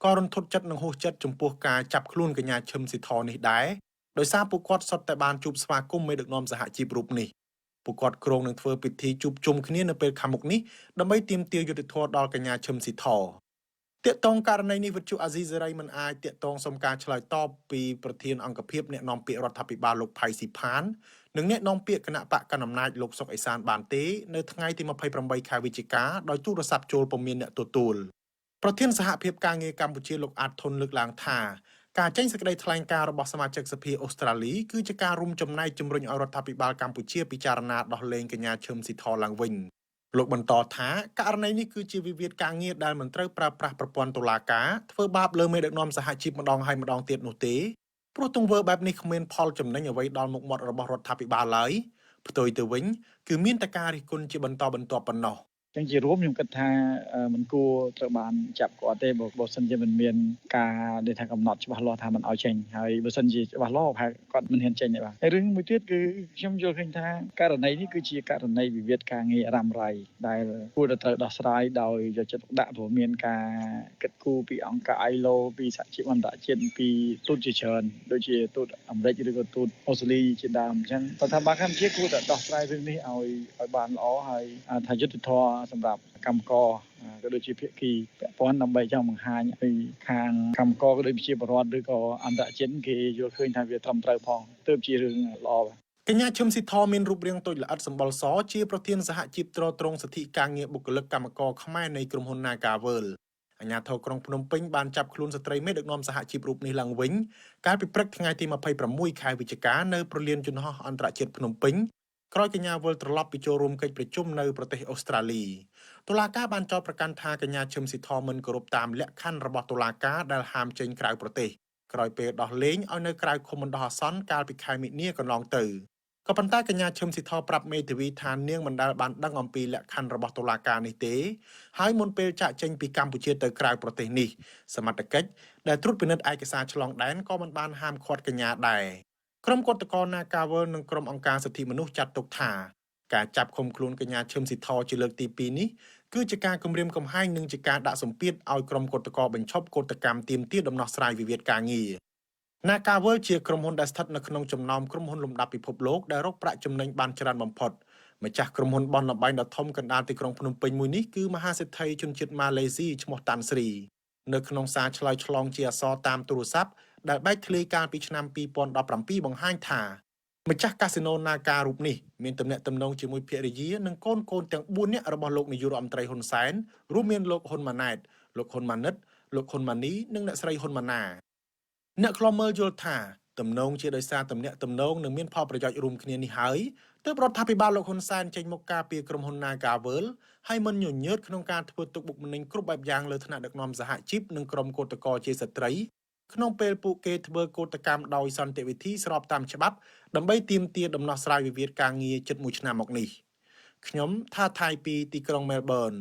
ក៏រន្ធត់ចិត្តនិងហួសចិត្តចំពោះការចាប់ខ្លួនកញ្ញាឈឹមស៊ីធនេះដែរដោយសារពួកគាត់សុទ្ធតែបានជួបស្វាគមន៍មេដឹកនាំសហជីពរូបនេះពួកគាត់គ្រោងនឹងធ្វើពិធីជួបជុំគ្នានៅពេលខាងមុខនេះដើម្បីទាមទារយុត្តិធម៌ដល់កញ្ញាឈឹមស៊ីធទាក់ទងករណីនេះវិទ្យុអាស៊ីសេរីមិនអាចទាក់ទងសុំការឆ្លើយតបពីប្រធានអង្គភិបអ្នកនាំពាក្យរដ្ឋាភិបាលលោកផៃស៊ីផាននិងអ្នកនាំពាក្យគណបក្សកណ្ដាលអំណាចលោកសុកអេសានបានទេនៅថ្ងៃទី28ខែវិច្ឆិកាដោយទូរស័ព្ទចូលពុំមានអ្នកទទួលប្រធានសហភាពការងារកម្ពុជាលោកអាតធុនលើកឡើងថាការចេញសេចក្តីថ្លែងការណ៍របស់សមាជិកសភាអូស្ត្រាលីគឺជាការរួមចំណែកជំរុញឲ្យរដ្ឋាភិបាលកម្ពុជាពិចារណាដោះលែងកញ្ញាឈឹមស៊ីធឡើងវិញលោកបន្តថាករណីនេះគឺជាវិវាទការងារដែលមិនត្រូវប្រើប្រាស់ប្រព័ន្ធតុលាការធ្វើបាបលើមេដឹកនាំសហជីពម្ដងហើយម្ដងទៀតនោះទេព្រោះទង្វើបែបនេះគ្មានផលចំណេញអ្វីដល់មុខមាត់របស់រដ្ឋាភិបាលឡើយផ្ទុយទៅវិញគឺមានតែការរិះគន់ជាបន្តបន្ទាប់ប៉ុណ្ណោះ ចឹងជារួមខ្ញុំគិតថាមិនគួរត្រូវបានចាប់គាត់ទេបើសិនជាមិនមានការដែលថាកំណត់ច្បាស់លាស់ថាមិនឲ្យចេញហើយបើសិនជាច្បាស់លាស់ប្រហែលគាត់មិនហ៊ានចេញទេបាទហើយរឿងមួយទៀតគឺខ្ញុំយល់ឃើញថាករណីនេះគឺជាករណីវិវាទការងាររ៉ាំរ៉ៃដែលគួរតែត្រូវដោះស្រាយដោយយកចិត្តទុកដាក់ព្រោះមានការគិតគូរពីអង្គការ ILO ពីសហជីពអន្តរជាតិពីទូតជាច្រើនដូចជាទូតអាមេរិកឬក៏ទូតអូស្ត្រាលីជាដើមអញ្ចឹងរដ្ឋាភិបាលកម្ពុជាគួរតែដោះស្រាយរឿងនេះឲ្យបានល្អហើយថាយុត្តិធម៌សម្រាប់កម្មករក៏ដូចជាភាគីពាក់ព័ន្ធដើម្បីចង់បង្ហាញឲ្យខាងកម្មករក៏ដូចជាពលរដ្ឋឬក៏អន្តរជាតិគេយល់ឃើញថាវាត្រឹមត្រូវផងទើបជារឿងល្អកញ្ញាឈឹមស៊ីធមានរូបរាងតូចល្អិតសម្បុរសជាប្រធានសហជីពទ្រទ្រង់សិទ្ធិការងារបុគ្គលិកកម្មករខ្មែរនៃក្រុមហ៊ុន Nagaworld អាជ្ញាធរក្រុងភ្នំពេញបានចាប់ខ្លួនស្ត្រីមេដឹកនាំសហជីពរូបនេះឡើងវិញកាលពីព្រឹកថ្ងៃទី26ខែវិច្ឆិកានៅព្រលានយន្តហោះអន្តរជាតិភ្នំពេញក្រោយកញ្ញាវិលត្រឡប់ពីចូលរួមកិច្ចប្រជុំនៅប្រទេសអូស្ត្រាលីតុលាការបានចោទប្រកាន់ថាកញ្ញាឈឹមស៊ីធមិនគោរពតាមលក្ខខណ្ឌរបស់តុលាការដែលហាមចេញក្រៅប្រទេសក្រោយពេលដោះលែងឲ្យនៅក្រៅឃុំបណ្ដោះអាសន្នកាលពីខែមិនិនាកន្លងទៅក៏ប៉ុន្តែកញ្ញាឈឹមស៊ីធប្រាប់មេធាវីថានាងមិនដែលបានដឹងអំពីលក្ខខណ្ឌរបស់តុលាការនេះទេហើយមុនពេលចាកចេញពីកម្ពុជាទៅក្រៅប្រទេសនេះសមត្ថកិច្ចដែលត្រួតពិនិត្យឯកសារឆ្លងដែនក៏មិនបានហាមឃាត់កញ្ញាដែរក្រុមកុតករ Nagaworld និងក្រុមអង្គការសិទ្ធិមនុស្សចាត់ទុកថាការចាប់ឃុំខ្លួនកញ្ញាឈឹមស៊ីធជាលើកទី2នេះគឺជាការគំរាមកំហែងនិងជាការដាក់សម្ពាធឲ្យក្រុមកុតករបញ្ឈប់កុតកម្មទាមទារដំណោះស្រាយវិវាទការងារ Nagaworld ជាក្រុមហ៊ុនដែលស្ថិតនៅក្នុងចំណោមក្រុមហ៊ុនលំដាប់ពិភពលោកដែលរកប្រាក់ចំណេញបានច្រើនបំផុតម្ចាស់ក្រុមហ៊ុនបនល្បែងដ៏ធំកណ្ដាលទីក្រុងភ្នំពេញមួយនេះគឺមហាសេដ្ឋីជនជាតិម៉ាឡេស៊ីឈ្មោះតាន់ស្រីនៅក្នុងសារឆ្លើយឆ្លងជាអក្សរតាមទូរស័ព្ទដែលបែកធ្លាយកាលពីឆ្នាំ2017បង្ហាញថាម្ចាស់កាស៊ីណូ Naga រូបនេះមានទំនាក់ទំនងជាមួយភរិយានិងកូនៗទាំង4នាក់របស់លោកនាយករដ្ឋមន្ត្រីហ៊ុនសែនរួមមានលោកហ៊ុនម៉ាណែតលោកហ៊ុនម៉ាណិតលោកហ៊ុនម៉ានីនិងអ្នកស្រីហ៊ុនម៉ាណាអ្នកខ្លំមើលយល់ថាទំនងជាដោយសារទំនាក់ទំនងនិងមានផលប្រយោជន៍រួមគ្នានេះហើយទើបរដ្ឋាភិបាលលោកហ៊ុនសែនចេញមកការពារក្រុមហ៊ុន Nagaworld ហើយមិនញញើតក្នុងការធ្វើទុកបុកម្នេញគ្រប់បែបយ៉ាងលើថ្នាក់ដឹកនាំសហជីពនិងក្រុមកោតក្រជាស្ត្រីក្នុងពេលពួកគេធ្វើកោតកម្មដោយសន្តិវិធីស្របតាមច្បាប់ដើម្បីទាមទារដំណោះស្រាយវិវាទការងារជិត1ឆ្នាំមកនេះខ្ញុំថាថៃពីទីក្រុងមែលប៊ន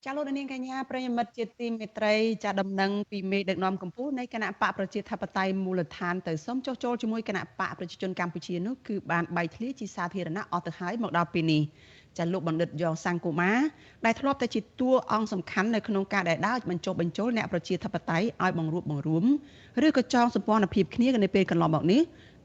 ចាលោកនាងកញ្ញាប្រិយមិត្តជាទីមេត្រីចាដំណឹងពីមេដឹកនាំកម្ពុជានៃគណៈបកប្រជាធិបតេយ្យមូលដ្ឋានទៅសូមចុះចូលជាមួយគណៈបកប្រជាជនកម្ពុជានោះគឺបានបែកធ្លាយជាសាធារណៈអស់ទៅហើយមកដល់ពេលនេះចាលោកបណ្ឌិតយ៉ងសង្គមាដែលធ្លាប់តែជាតួអង្គសំខាន់នៅក្នុងការដែលដើរបញ្ចុះបញ្ចូលអ្នកប្រជាធិបតេយ្យឲ្យបង្រួបបង្រួមឬក៏ចងសម្ព័ន្ធភាពគ្នានៅពេលកន្លងមកនេះ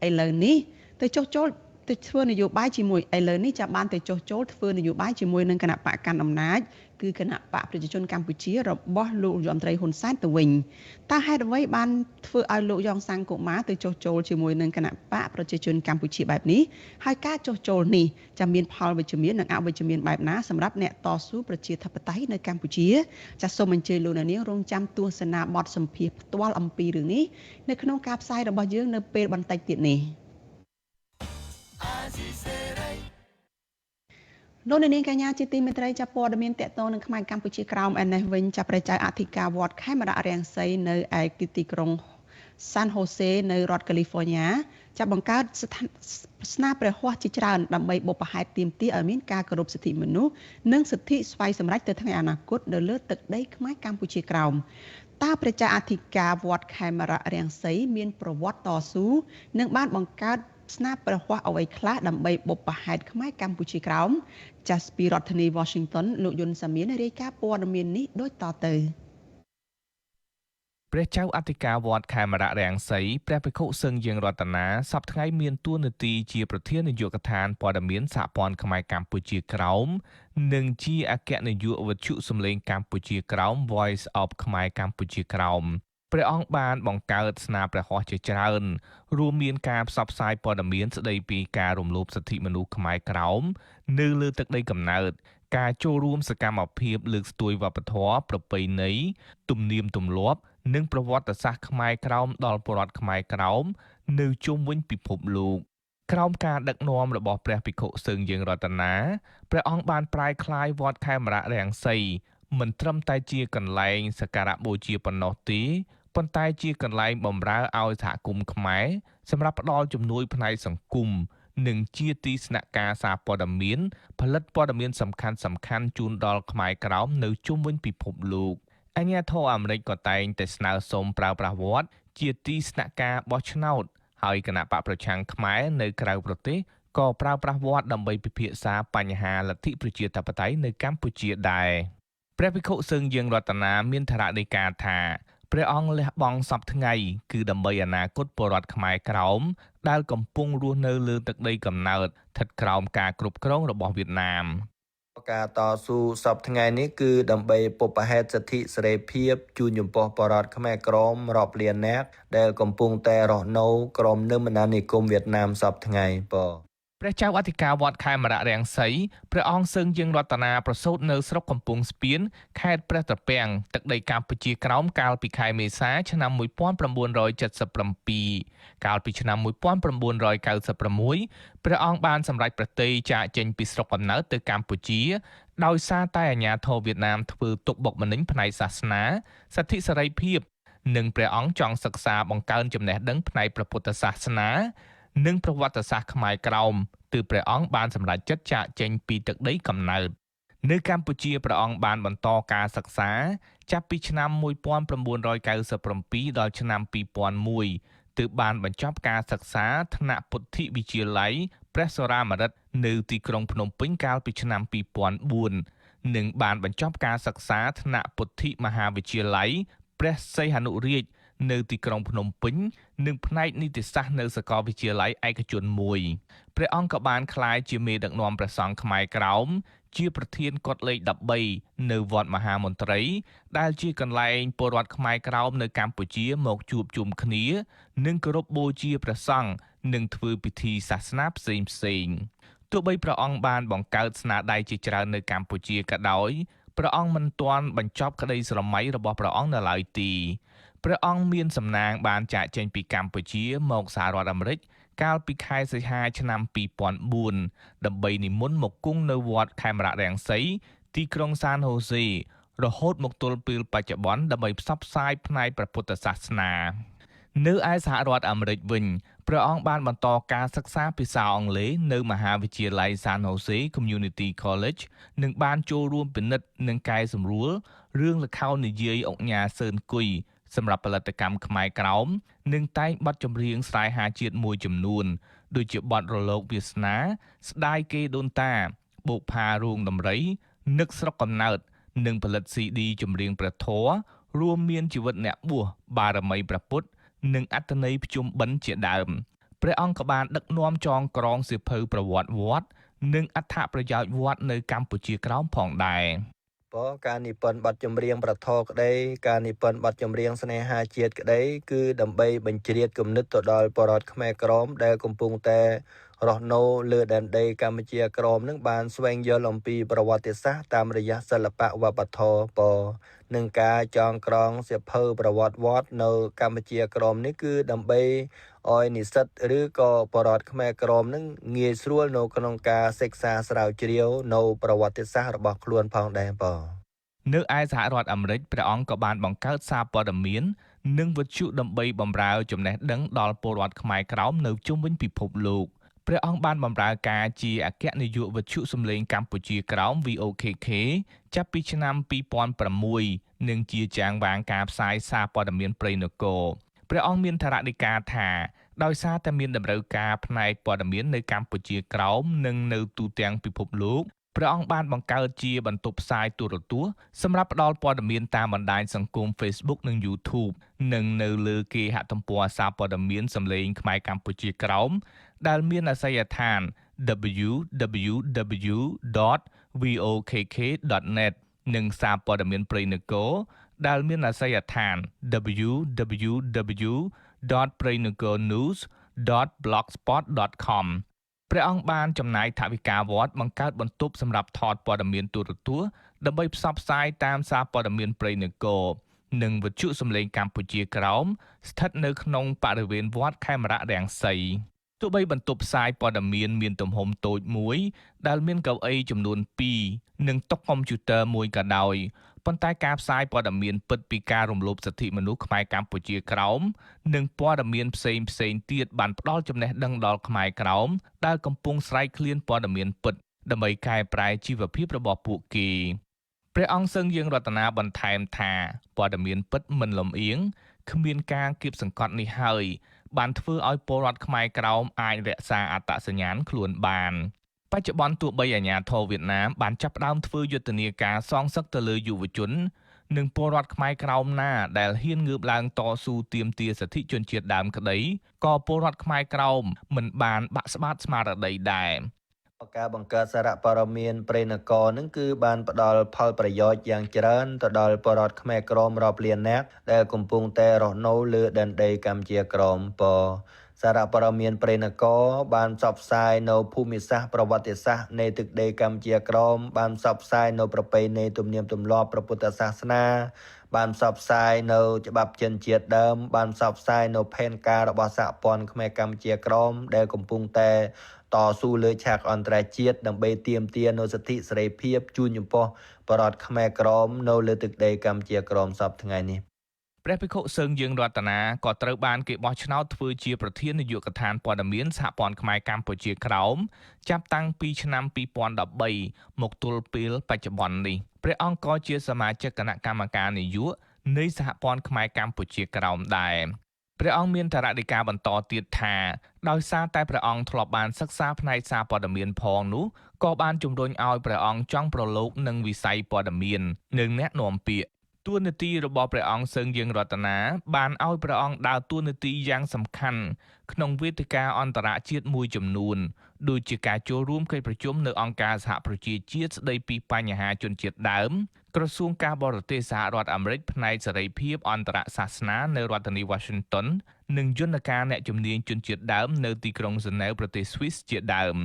ឥឡូវនេះទៅចុះចូលទៅធ្វើនយោបាយជាមួយឥឡូវនេះចាបានទៅចុះចូលធ្វើនយោបាយជាមួយនឹងគណៈបកកាន់អំណាចគឺគណៈបកប្រជាជនកម្ពុជារបស់លោកនាយរដ្ឋមន្ត្រីហ៊ុនសែនទៅវិញតើហេតុអ្វីបានធ្វើឲ្យលោកយ៉ងសង្គមាទៅចុះចូលជាមួយនឹងគណៈបកប្រជាជនកម្ពុជាបែបនេះហើយការចុះចូលនេះចាមានផលវិជ្ជមាននិងអវិជ្ជមានបែបណាសម្រាប់អ្នកតស៊ូប្រជាធិបតេយ្យនៅកម្ពុជាចាសូមអញ្ជើញលោកអ្នកនាងរងចាំទស្សនាបទសម្ភាសន៍ផ្ទាល់អំពីរឿងនេះនៅក្នុងការផ្សាយរបស់យើងនៅពេលបន្តិចទៀតនេះ។ លោកនាងកញ្ញាជាទីមេត្រីចាប់ព័ត៌មានតកតងនឹងខ្មែរកម្ពុជាក្រោមឯនេះវិញចាប់ព្រះចៅអធិការវត្តខេមរៈរាំងសីនៅឯទីក្រុងសានហូសេនៅរដ្ឋកាលីហ្វ័រញ៉ាចាប់បង្កើតស្នាព្រះហស្ថជាច្រើនដើម្បីបុព្វហេតុទាមទារឲ្យមានការគោរពសិទ្ធិមនុស្សនិងសិទ្ធិស្វ័យសម្រេចទៅថ្ងៃអនាគតនៅលើទឹកដីខ្មែរកម្ពុជាក្រោមតើព្រះចៅអធិការវត្តខេមរៈរាំងសីមានប្រវត្តិតស៊ូនិងបានបង្កើតស្នាព្រះហស្ថអ្វីខ្លះដើម្បីបុព្វហេតុខ្មែរកម្ពុជាក្រោមចាសពីរដ្ឋធានី Washington លោកយុនសាមៀនរាយការណ៍ព័ត៌មាននេះដូចតទៅព្រះចៅអធិការវត្តខេមរៈរាំងសីព្រះភិក្ខុសឹងយើងរតនាសប្តាហ៍ថ្ងៃមានតួនាទីជាប្រធាននាយកដ្ឋានព័ត៌មានសហព័ន្ធខ្មែរកម្ពុជាក្រោមនិងជាអគ្គនាយកវិទ្យុសំឡេងកម្ពុជាក្រោម Voice of ខ្មែរកម្ពុជាក្រោមព្រះអង្គបានបង្កើតស្នាព្រះហស្ថជាច្រើនរួមមានការផ្សព្វផ្សាយព័ត៌មានស្ដីពីការរំលោភសិទ្ធិមនុស្សខ្មែរក្រោមនៅលើទឹកដីកំណើតការចូលរួមសកម្មភាពលើកស្ទួយវប្បធម៌ប្រពៃណីទំនៀមទម្លាប់និងប្រវត្តិសាស្ត្រខ្មែរក្រោមដល់ពលរដ្ឋខ្មែរក្រោមនៅជុំវិញពិភពលោកក្រោមការដឹកនាំរបស់ព្រះភិក្ខុសឹងយើងរតនាព្រះអង្គបានប្រែក្លាយវត្តខេមរៈរាំងសីមិនត្រឹមតែជាកន្លែងសក្ការៈបូជាប៉ុណ្ណោះទេប៉ុន្តែជាកន្លែងបម្រើឲ្យសហគមន៍ខ្មែរសម្រាប់ផ្ដល់ជំនួយផ្នែកសង្គមនិងជាទីស្នាក់ការសារព័ត៌មានផលិតព័ត៌មានសំខាន់ៗជូនដល់ខ្មែរក្រោមនៅជុំវិញពិភពលោកអាជ្ញាធរអាមេរិកក៏តែងតែស្នើសុំប្រើប្រាស់វត្តជាទីស្នាក់ការបោះឆ្នោតហើយគណបក្សប្រឆាំងខ្មែរនៅក្រៅប្រទេសក៏ប្រើប្រាស់វត្តដើម្បីពិភាក្សាបញ្ហាលទ្ធិប្រជាធិបតេយ្យនៅកម្ពុជាដែរព្រះភិក្ខុសឹងយើងរតនាមានថរដីកាថាព្រះអង្គលះបង់សព្វថ្ងៃគឺដើម្បីអនាគតពលរដ្ឋខ្មែរក្រោមដែលកំពុងរស់នៅលើទឹកដីកំណើតស្ថិតក្រោមការគ្រប់គ្រងរបស់វៀតណាមការតស៊ូសព្វថ្ងៃនេះគឺដើម្បីបុព្វហេតុសិទ្ធិសេរីភាពជូនចំពោះពលរដ្ឋខ្មែរក្រោមរាប់លាននាក់ដែលកំពុងតែរស់នៅក្រោមនឹមអាណានិគមវៀតណាមសព្វថ្ងៃព្រះចៅអធិការវត្តខេមរៈរាំងសីព្រះអង្គសឹងយើងរតនាប្រសូតនៅស្រុកកំពង់ស្ពានខេត្តព្រះត្រពាំងទឹកដីកម្ពុជាក្រោមកាលពីខែមេសាឆ្នាំ1977កាលពីឆ្នាំ1996ព្រះអង្គបានសម្រេចព្រះទ័យចាកចេញពីស្រុកកំណើតទៅកម្ពុជាដោយសារតែអាញាធរវៀតណាមធ្វើទុកបុកម្នេញផ្នែកសាសនាសិទ្ធិសេរីភាពនិងព្រះអង្គចង់សិក្សាបង្កើនចំណេះដឹងផ្នែកព្រះពុទ្ធសាសនានិងប្រវត្តិសាស្ត្រខ្មែរក្រោមទើបព្រះអង្គបានសម្រេចចិត្តចាកចេញពីទឹកដីកំណើតនៅកម្ពុជាព្រះអង្គបានបន្តការសិក្សាចាប់ពីឆ្នាំ1997ដល់ឆ្នាំ2001ទើបបានបញ្ចប់ការសិក្សាថ្នាក់ពុទ្ធិវិទ្យាល័យព្រះសុរាម្រិតនៅទីក្រុងភ្នំពេញកាលពីឆ្នាំ2004និងបានបញ្ចប់ការសិក្សាថ្នាក់ពុទ្ធិមហាវិទ្យាល័យព្រះសីហនុរាជនៅទីក្រុងភ្នំពេញនិងផ្នែកនីតិសាស្ត្រនៅសាកលវិទ្យាល័យឯកជនមួយព្រះអង្គក៏បានក្លាយជាមេដឹកនាំព្រះសង្ឃខ្មែរក្រោមជាប្រធានកុដិលេខ13នៅវត្តមហាមន្ត្រីដែលជាកន្លែងពលរដ្ឋខ្មែរក្រោមនៅកម្ពុជាមកជួបជុំគ្នានិងគោរពបូជាព្រះសង្ឃនិងធ្វើពិធីសាសនាផ្សេងៗទោះបីព្រះអង្គបានបង្កើតស្នាដៃជាច្រើននៅកម្ពុជាក៏ដោយព្រះអង្គមិនទាន់បញ្ចប់ក្តីស្រមៃរបស់ព្រះអង្គនៅឡើយទេព្រះអង្គមានសំណាងបានចាកចេញពីកម្ពុជាមកសហរដ្ឋអាមេរិកកាលពីខែសីហាឆ្នាំ2004ដើម្បីនិមន្តមកគង់នៅវត្តខេមរៈរាំងសីទីក្រុងសានហូសេរហូតមកទល់ពេលបច្ចុប្បន្នដើម្បីផ្សព្វផ្សាយផ្នែកព្រះពុទ្ធសាសនានៅឯសហរដ្ឋអាមេរិកវិញព្រះអង្គបានបន្តការសិក្សាភាសាអង់គ្លេសនៅមហាវិទ្យាល័យ San Jose Community College និងបានចូលរួមពិនិត្យនិងកែសម្រួលរឿងល្ខោននិយាយឧកញ៉ាសឺនគុយសម្រាប់ផលិតកម្មខ្មែរក្រោមនិងតែងបទចម្រៀងស្រែហាជាតិមួយចំនួនដូចជាបទរលកវាសនាស្ដាយគេដូនតាបុផារូងដំរីនឹកស្រុកកំណើតនិងផលិត CD ចម្រៀងព្រះធម៌រួមមានជីវិតអ្នកបួសបារមីព្រះពុទ្ធនិងអត្ថន័យភ្ជុំបិណ្ឌជាដើមព្រះអង្គក៏បានដឹកនាំចងក្រងសៀវភៅប្រវត្តិវត្តនិងអត្ថប្រយោជន៍វត្តនៅកម្ពុជាក្រោមផងដែរការនិពន្ធបទចម្រៀងប្រធរក្តីការនិពន្ធបទចម្រៀងស្នេហាជាតិក្តីគឺដើម្បីបញ្ជ្រាបគំនិតទៅដល់ពលរដ្ឋខ្មែរក្រមដែលកំពុងតែ រស់នៅលើដែនដីកម្ពុជាក្រោមនឹងបានស្វែងយល់អំពីប្រវត្តិសាស្ត្រតាមរយៈសិល្បៈវប្បធម៌ពនិងការចងក្រងសៀវភៅប្រវត្តិវត្តនៅកម្ពុជាក្រោមនេះគឺដើម្បីឲ្យនិស្សិតឬក៏ពលរដ្ឋខ្មែរក្រោមនឹងងាយស្រួលនៅក្នុងការសិក្សាស្រាវជ្រាវនៅប្រវត្តិសាស្ត្ររបស់ខ្លួនផងដែរបងនៅឯសហរដ្ឋអាមេរិកព្រះអង្គក៏បានបង្កើតសារព័ត៌មាននិងវិទ្យុដើម្បីបម្រើចំណេះដឹងដល់ពលរដ្ឋខ្មែរក្រោមនៅជុំវិញពិភពលោកព្រះអង្គបានបម្រើការជាអគ្គនាយកវិទ្យុសំឡេងកម្ពុជាក្រោម VOKK ចាប់ពីឆ្នាំ2006និងជាចាងវាងការផ្សាយសារព័ត៌មានព្រៃនគរព្រះអង្គមានថរដីកាថាដោយសារតែមានតម្រូវការផ្នែកព័ត៌មាននៅកម្ពុជាក្រោមនិងនៅទូទាំងពិភពលោកព្រះអង្គបានបង្កើតជាបន្ទប់ផ្សាយទូរទស្សន៍សម្រាប់ផ្ដល់ព័ត៌មានតាមបណ្ដាញសង្គម Facebook និង YouTube និងនៅលើគេហទំព័រសារព័ត៌មានសំឡេងខ្មែរកម្ពុជាក្រោមដែលមានអាសយដ្ឋាន www.vokk.net និងសារព័ត៌មានព្រៃនគរដែលមានអាសយដ្ឋាន www.prainakornews.blogspot.com ព្រះអង្គបានចំណាយថវិកាវត្តបង្កើតបន្ទប់សម្រាប់ថតព័ត៌មានទូរទស្សន៍ដើម្បីផ្សព្វផ្សាយតាមសារព័ត៌មានព្រៃនគរនិងវិទ្យុសំឡេងកម្ពុជាក្រោមស្ថិតនៅក្នុងបរិវេណវត្តខេមរៈរង្សីទោះបីបន្ទប់ផ្សាយព័ត៌មានមានទំហំតូចមួយដែលមានកៅអីចំនួន2និងតុកុំព្យូទ័រមួយក៏ដោយប៉ុន្តែការផ្សាយព័ត៌មានពិតពីការរំលោភសិទ្ធិមនុស្សខ្មែរកម្ពុជាក្រោមនិងព័ត៌មានផ្សេងទៀតបានផ្ដល់ចំណេះដឹងដល់ខ្មែរក្រោមដែលកំពុងស្រែកឃ្លានព័ត៌មានពិតដើម្បីកែប្រែជីវភាពរបស់ពួកគេព្រះអង្គសឹងយើងរតនាបន្ថែមថាព័ត៌មានពិតមិនលំអៀងគ្មានការគៀបសង្កត់នេះហើយបានធ្វើឲ្យពលរដ្ឋខ្មែរក្រោមអាចរក្សាអត្តសញ្ញាណខ្លួនបានបច្ចុប្បន្នទោះបីអាជ្ញាធរវៀតណាមបានចាប់ផ្ដើមធ្វើយុទ្ធនាការសងសឹកទៅលើយុវជននិងពលរដ្ឋខ្មែរក្រោមណាដែលហ៊ានងើបឡើងតស៊ូទាមទារសិទ្ធិជនជាតិដើមក្តីក៏ពលរដ្ឋខ្មែរក្រោមមិនបានបាក់ស្បាតស្មារតីដែរការបង្កើតសារព័ត៌មានព្រៃនគរនឹងគឺបានផ្ដល់ផលប្រយោជន៍យ៉ាងច្រើនទៅដល់ពលរដ្ឋខ្មែរក្រោមរាប់លាននាក់ដែលកំពុងតែរស់នៅលើដែនដីកម្ពុជាក្រោមពសារព័ត៌មានព្រៃនគរបានផ្សព្វផ្សាយនៅភូមិសាស្ត្រប្រវត្តិសាស្ត្រនៃទឹកដីកម្ពុជាក្រោមបានផ្សព្វផ្សាយនៅប្រពៃណីទំនៀមទម្លាប់ព្រះពុទ្ធសាសនាបានផ្សព្វផ្សាយនៅច្បាប់ជនជាតិដើមបានផ្សព្វផ្សាយនៅផែនការរបស់សហព័ន្ធខ្មែរកម្ពុជាក្រោមដែលកំពុងតែតស៊ូលើឆាកអន្តរជាតិដើម្បីទាមទារនូវសិទ្ធិសេរីភាពជូនចំពោះពលរដ្ឋខ្មែរក្រោមនៅលើទឹកដីកម្ពុជាក្រោមសព្វថ្ងៃនេះព្រះភិក្ខុសឹងយើងរតនាក៏ត្រូវបានគេបោះឆ្នោតធ្វើជាប្រធាននាយកដ្ឋានព័ត៌មានសហព័ន្ធខ្មែរកម្ពុជាក្រោមចាប់តាំងពីឆ្នាំ2013មកទល់ពេលបច្ចុប្បន្ននេះព្រះអង្គក៏ជាសមាជិកគណៈកម្មការនាយកនៃសហព័ន្ធខ្មែរកម្ពុជាក្រោមដែរព្រះអង្គមានថរដីកាបន្តទៀតថាដោយសារតែព្រះអង្គធ្លាប់បានសិក្សាផ្នែកសារព័ត៌មានផងនោះក៏បានជំរុញឲ្យព្រះអង្គចង់ប្រឡូកនឹងវិស័យព័ត៌មាននិងអ្នកនាំពាក្យតួនាទីរបស់ព្រះអង្គសឹងយើងរតនាបានឲ្យព្រះអង្គដើរតួនាទីយ៉ាងសំខាន់ក្នុងវេទិកាអន្តរជាតិមួយចំនួនដូចជាការចូលរួមកិច្ចប្រជុំនៅអង្គការសហប្រជាជាតិស្ដីពីបញ្ហាជនជាតិដើមក្រសួងការបរទេសសហរដ្ឋអាមេរិកផ្នែកសេរីភាពអន្តរសាសនានៅរដ្ឋធានី Washington និងយន្តការអ្នកជំនាញជនជាតិដើមនៅទីក្រុងហ្សឺណែវប្រទេសស្វីសជាដើម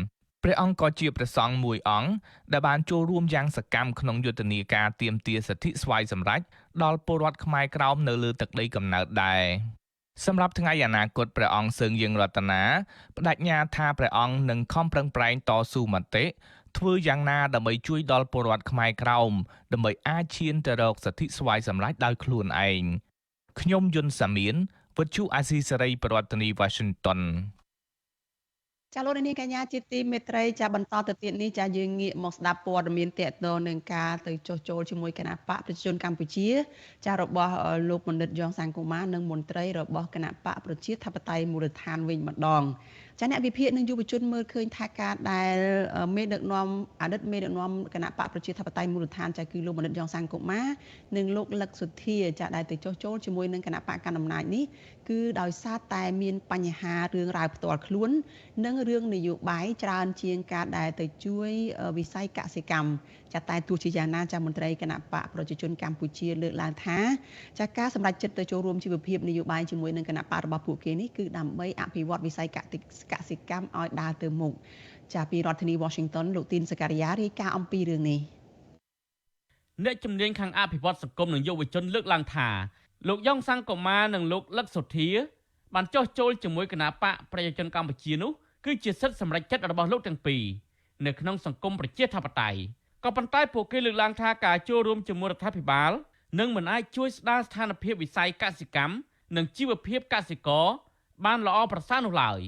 ព្រះអង្គក៏ជាព្រះសង្ឃមួយអង្គដែលបានចូលរួមយ៉ាងសកម្មក្នុងយុទ្ធនាការទាមទារសិទ្ធិស្វ័យសម្រេចដល់ពលរដ្ឋខ្មែរក្រោមនៅលើទឹកដីកំណើតដែរសម្រាប់ថ្ងៃអនាគតព្រះអង្គសឹងយើងរតនាបដិញ្ញាថាព្រះអង្គនឹងខំប្រឹងប្រែងតស៊ូមតិធ្វើយ៉ាងណាដើម្បីជួយដល់ពលរដ្ឋខ្មែរក្រោមដើម្បីអាចឈានទៅរកសិទ្ធិស្វ័យសម្រេចដោយខ្លួនឯងខ្ញុំយុនសាមៀនវិទ្យុអាស៊ីសេរីប្រធានាធិបតី Washington ចាលោកនាងកញ្ញាជាទីមេត្រីចាបន្តទៅទៀតនេះចាយើងងាកមកស្ដាប់ព័ត៌មានទាក់ទងនឹងការទៅចុះចូលជាមួយគណៈបកប្រជាជនកម្ពុជាចារបស់លោកបណ្ឌិតយ៉ងសង្គមានិងមន្ត្រីរបស់គណៈបកប្រជាធិបតេយ្យមូលដ្ឋានវិញម្ដងចាអ្នកវិភាគនិងយុវជនមើលឃើញថាការដែលមេដឹកនាំអតីតមេដឹកនាំគណៈបកប្រជាធិបតេយ្យមូលដ្ឋានចាគឺលោកបណ្ឌិតយ៉ងសង្គមានិងលោកលឹកសុធាចាដែលទៅចុះចូលជាមួយនឹងគណៈបកកណ្ដាលអំណាចនេះគឺដោយសារតែមានបញ្ហារឿងរ៉ាវផ្ទាល់ខ្លួននិងរឿងនយោបាយច្រើនជាងការដែលទៅជួយវិស័យកសិកម្មចាតែទោះជាយ៉ាងណាចាមន្ត្រីគណៈបកប្រជាជនកម្ពុជាលើកឡើងថាចាការសម្រេចចិត្តទៅចូលរួមជីវភាពនយោបាយជាមួយនឹងគណៈបករបស់ពួកគេនេះគឺដើម្បីអភិវឌ្ឍវិស័យក កសិកម្មឲ្យដើរទៅមុខចាពីរដ្ឋធានី Washington លោកទីនសការីយ៉ារាយការណ៍អំពីរឿងនេះ អ្នកជំនាញខាងអភិវឌ្ឍសង្គមនិងយុវជនលើកឡើងថាលោកយ៉ងសង្គមានិងលោកលឹកសុធាបានចោះចូលជាមួយគណៈបកប្រជាជនកម្ពុជានោះគឺជាសិទ្ធិសម្រេចចិត្តរបស់លោកទាំងពីរនៅក្នុងសង្គមប្រជាធិបតេយ្យក៏ប៉ុន្តែពួកគេលើកឡើងថាការចូលរួមជាមួយរដ្ឋាភិបាលនឹងមិនអាចជួយស្ដារស្ថានភាពវិស័យកសិកម្មនិងជីវភាពកសិករបានល្អប្រសើរនោះឡើយ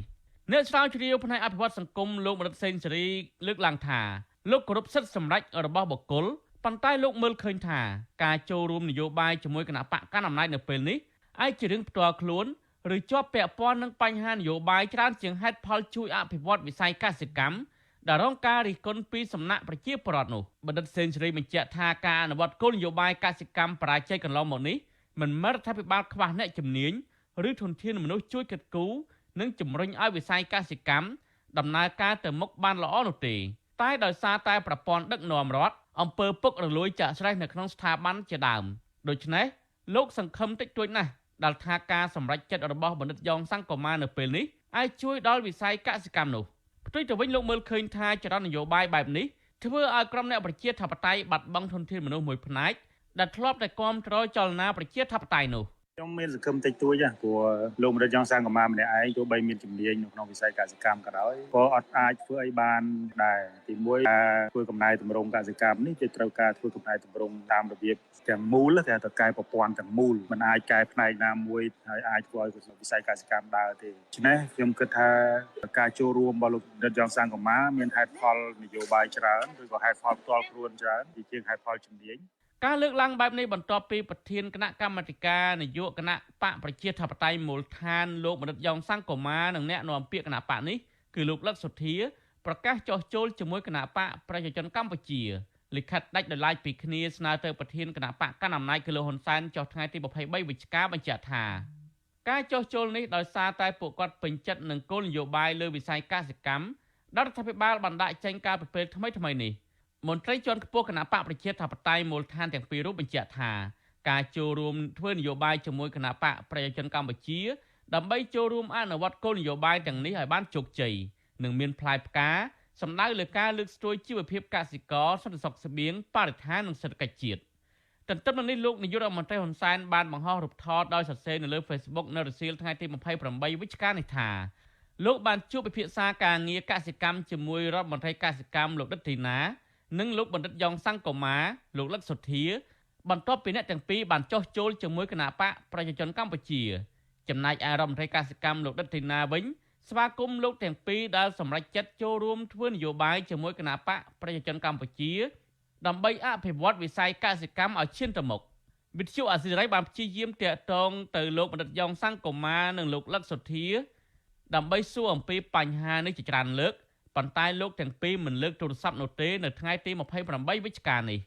អ្នកស្រាវជ្រាវផ្នែកអភិវឌ្ឍសង្គមលោកមរិទ្ធសេងសេរីលើកឡើងថាលោកគោរពសិទ្ធិសម្រេចរបស់បុគ្គលប៉ុន្តែលោកមើលឃើញថាការចូលរួមនយោបាយជាមួយគណៈបកកណ្ដាលអំណាចនៅពេលនេះអាចជារឿងផ្ទាល់ខ្លួនឬជាប់ពាក់ព័ន្ធនឹងបញ្ហានយោបាយច្រើនជាងហេតុផលជួយអភិវឌ្ឍវិស័យកសិកម្មដែលរងការរិះគន់ពីសំណាក់ប្រជាពលរដ្ឋនោះបណ្ឌិតសេងសេរីបញ្ជាក់ថាការអនុវត្តគោលនយោបាយកសិកម្មបរាជ័យកន្លងមកនេះមិនមែនរដ្ឋាភិបាលខ្វះអ្នកជំនាញឬធនធានមនុស្សជួយគិតគូរនិងជំរុញឲ្យវិស័យកសិកម្មដំណើរការទៅមុខបានល្អនោះទេតែដោយសារតែប្រព័ន្ធដឹកនាំរដ្ឋអំពើពុករលួយចាក់ស្រេះនៅក្នុងស្ថាប័នជាដើមដូច្នេះលោកសង្ឃឹមតិចតួចណាស់ដែលថាការសម្រេចចិត្តរបស់បណ្ឌិតយ៉ងសង្គមានៅពេលនេះអាចជួយដល់វិស័យកសិកម្មនោះផ្ទុយទៅវិញលោកមើលឃើញថាចរន្តនយោបាយបែបនេះធ្វើឲ្យក្រុមអ្នកប្រជាធិបតេយ្យបាត់បង់ធនធានមនុស្សមួយផ្នែកដែលធ្លាប់តែគាំទ្រចលនាប្រជាធិបតេយ្យនោះ ខ្ញុំមានសង្ឃឹមតិចតួចព្រោះលោកម្រិតយ៉ងសង្គមាម្នាក់ឯងទោះបីមានជំនាញនៅក្នុងវិស័យកសិកម្មក៏ដោយក៏អត់អាចធ្វើអីបានដែរទីមួយការធ្វើកំណែទម្រង់កសិកម្មនេះគេត្រូវការធ្វើកំណែទម្រង់តាមរបៀបទាំងមូលគេថាកែប្រព័ន្ធទាំងមូលមិនអាចកែផ្នែកណាមួយហើយអាចធ្វើឲ្យវិស័យកសិកម្មដើរទេដូច្នេះខ្ញុំគិតថាការចូលរួមរបស់លោកម្រិតយ៉ងសង្គមាមានហេតុផលនយោបាយច្រើនឬក៏ហេតុផលផ្ទាល់ខ្លួនច្រើនជាជាងហេតុផលជំនាញ ការលើកឡើងបែបនេះបន្ទាប់ពីប្រធានគណៈកម្មាធិការនយោបាយគណៈបកប្រជាធិបតេយ្យមូលដ្ឋានលោកបណ្ឌិតយ៉ងសង្គមានិងអ្នកនាំពាក្យគណៈបកនេះគឺលោកលឹកសុធាប្រកាសចោះចូលជាមួយគណៈបកប្រជាជនកម្ពុជាលិខិតដាច់ដោយឡែកពីគ្នាស្នើទៅប្រធានគណៈបកកណ្ដាលអំណាចគឺលោកហ៊ុនសែនចុះថ្ងៃទី23វិច្ឆិកាបញ្ជាក់ថាការចោះចូលនេះដោយសារតែពួកគាត់ពេញចិត្តនឹងគោលនយោបាយលើវិស័យកសិកម្មដែលរដ្ឋាភិបាលបានដាក់ចេញកាលពីពេលថ្មីៗនេះមន្ត្រីជាន់ខ្ពស់គណៈបកប្រជាធិបតេយ្យមូលដ្ឋានទាំងពីររូបបញ្ជាក់ថាការចូលរួមធ្វើនយោបាយជាមួយគណៈបកប្រជាជនកម្ពុជាដើម្បីចូលរួមអនុវត្តគោលនយោបាយទាំងនេះឲ្យបានជោគជ័យនិងមានផ្លែផ្កាសម្ដៅលើការលើកស្ទួយជីវភាពកសិករសន្តិសុខស្បៀងបរិស្ថាននិងសេដ្ឋកិច្ចជាតិទន្ទឹមនឹងនេះលោកនាយករដ្ឋមន្ត្រីហ៊ុនសែនបានបង្ហោះរូបថតដោយសរសេរនៅលើ Facebook នៅរសៀលថ្ងៃទី28វិច្ឆិកានេះថាលោកបានជួបពិភាក្សាការងារកសិកម្មជាមួយរដ្ឋមន្ត្រីកសិកម្មលោកដិតធីណានិងលោកបណ្ឌិតយ៉ងសង្គមាលោកលឹកសុធាបន្ទាប់ពីអ្នកទាំងពីរបានចោះចូលជាមួយគណៈបកប្រជាជនកម្ពុជាចំណែកឯរដ្ឋមន្ត្រីកសិកម្មលោកដិតធីណាវិញស្វាគមន៍លោកទាំងពីរដែលសម្រេចចិត្តចូលរួមធ្វើនយោបាយជាមួយគណៈបកប្រជាជនកម្ពុជាដើម្បីអភិវឌ្ឍវិស័យកសិកម្មឲ្យឈានទៅមុខវិទ្យុអាស៊ីសេរីបានព្យាយាមទាក់ទងទៅលោកបណ្ឌិតយ៉ងសង្គមានិងលោកលឹកសុធាដើម្បីសួរអំពីបញ្ហានេះជាច្រើនលើកប៉ុន្តែលោកទាំងពីរមិនលើកទូរស័ព្ទនោះទេនៅថ្ងៃទី28វិច្ឆិកានេះ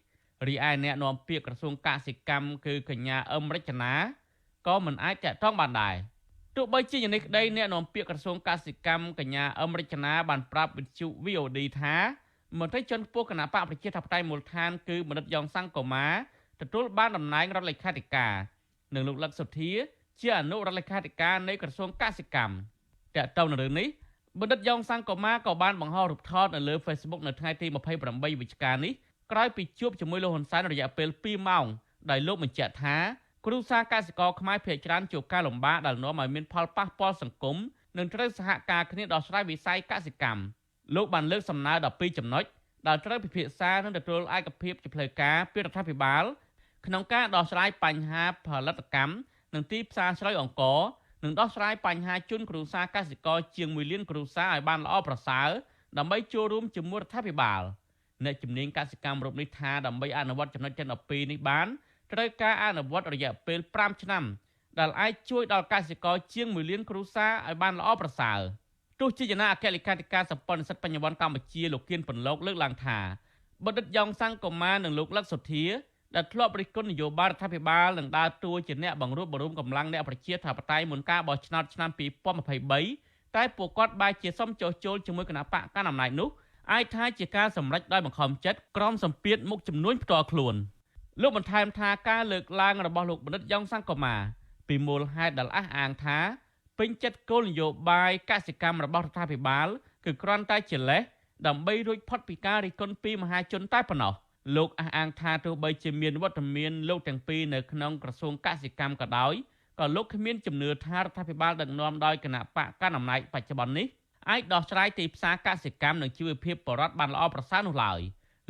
រីឯអ្នកនាំពាក្យក្រសួងកសិកម្មគឺកញ្ញាអឹមរចនាក៏មិនអាចទាក់ទងបានដែរទោះបីជាយ៉ាងនេះក្តីអ្នកនាំពាក្យក្រសួងកសិកម្មកញ្ញាអឹមរចនាបានប្រាប់វិទ្យុ VOD ថាមន្ត្រីជាន់ខ្ពស់គណៈបកប្រជាធិបតេយ្យមូលដ្ឋានគឺបណ្ឌិតយ៉ងសង្គមាទទួលបានតំណែងរដ្ឋលេខាធិការនិងលោកលឹកសុធាជាអនុរដ្ឋលេខាធិការនៃក្រសួងកសិកម្មទាក់ទងនឹងរឿងនេះបណ្ឌិតយ៉ងសង្គមាក៏បានបង្ហោះរូបថតនៅលើ Facebook នៅថ្ងៃទី28វិច្ឆិកានេះក្រោយពីជួបជាមួយលោកហ៊ុនសែនរយៈពេល2ម៉ោងដោយលោកបញ្ជាក់ថាគ្រួសារកសិករខ្មែរភាគច្រើនជួបការលំបាកដែលនាំឲ្យមានផលប៉ះពាល់សង្គមនិងត្រូវសហការគ្នាដោះស្រាយវិស័យកសិកម្មលោកបានលើកសំណើ12ចំណុចដែលត្រូវពិភាក្សានិងទទួលឯកភាពជាផ្លូវការពីរដ្ឋាភិបាលក្នុងការដោះស្រាយបញ្ហាផលិតកម្មនិងទីផ្សារស្រូវអង្ករនិងដោះស្រាយបញ្ហាជូនគ្រួសារកសិករជាង1លានគ្រួសារឲ្យបានល្អប្រសើរដើម្បីចូលរួមជាមួយរដ្ឋាភិបាលអ្នកជំនាញកសិកម្មរូបនេះថាដើម្បីអនុវត្តចំណុចទាំង12នេះបានត្រូវការអនុវត្តរយៈពេល5ឆ្នាំដែលអាចជួយដល់កសិករជាង1លានគ្រួសារឲ្យបានល្អប្រសើរទោះជាយ៉ាងណាអគ្គលេខាធិការសម្ព័ន្ធនិស្សិតបញ្ញវន្តកម្ពុជាលោកគៀនពន្លកលើកឡើងថាបណ្ឌិតយ៉ងសង្គមានិងលោកលឹកសុធាដែលធ្លាប់រិះគន់នយោបាយរដ្ឋាភិបាលនិងដើរតួជាអ្នកបង្រួបបង្រួមកម្លាំងអ្នកប្រជាធិបតេយ្យមុនការបោះឆ្នោតឆ្នាំ2023តែពួកគាត់បែរជាសុំចុះចូលជាមួយគណៈបកកណ្ដាលអំណាចនោះអាចថាជាការសម្រេចដោយបង្ខំចិត្តក្រោមសម្ពាធមុខចំនួនផ្ទាល់ខ្លួនលោកបន្ថែមថាការលើកឡើងរបស់លោកបណ្ឌិតយ៉ងសង្គមាពីមូលហេតុដែលអះអាងថា ពេញចិត្តគោលនយោបាយកសិកម្មរបស់រដ្ឋាភិបាលគឺគ្រាន់តែជាលេសដើម្បីរួចផុតពីការរិះគន់ពីមហាជនតែប៉ុណ្ណោះលោកអះអាងថាទោះបីជាមានវត្តមានលោកទាំងពីរនៅក្នុងក្រសួងកសិកម្មក៏ដោយក៏លោកគ្មានជំនឿថារដ្ឋាភិបាលដឹកនាំដោយគណបក្សកាន់អំណាចបច្ចុប្បន្ននេះអាចដោះស្រាយទីផ្សារកសិកម្មនិងជីវភាពប្រជាពលរដ្ឋបានល្អប្រសើរនោះឡើយ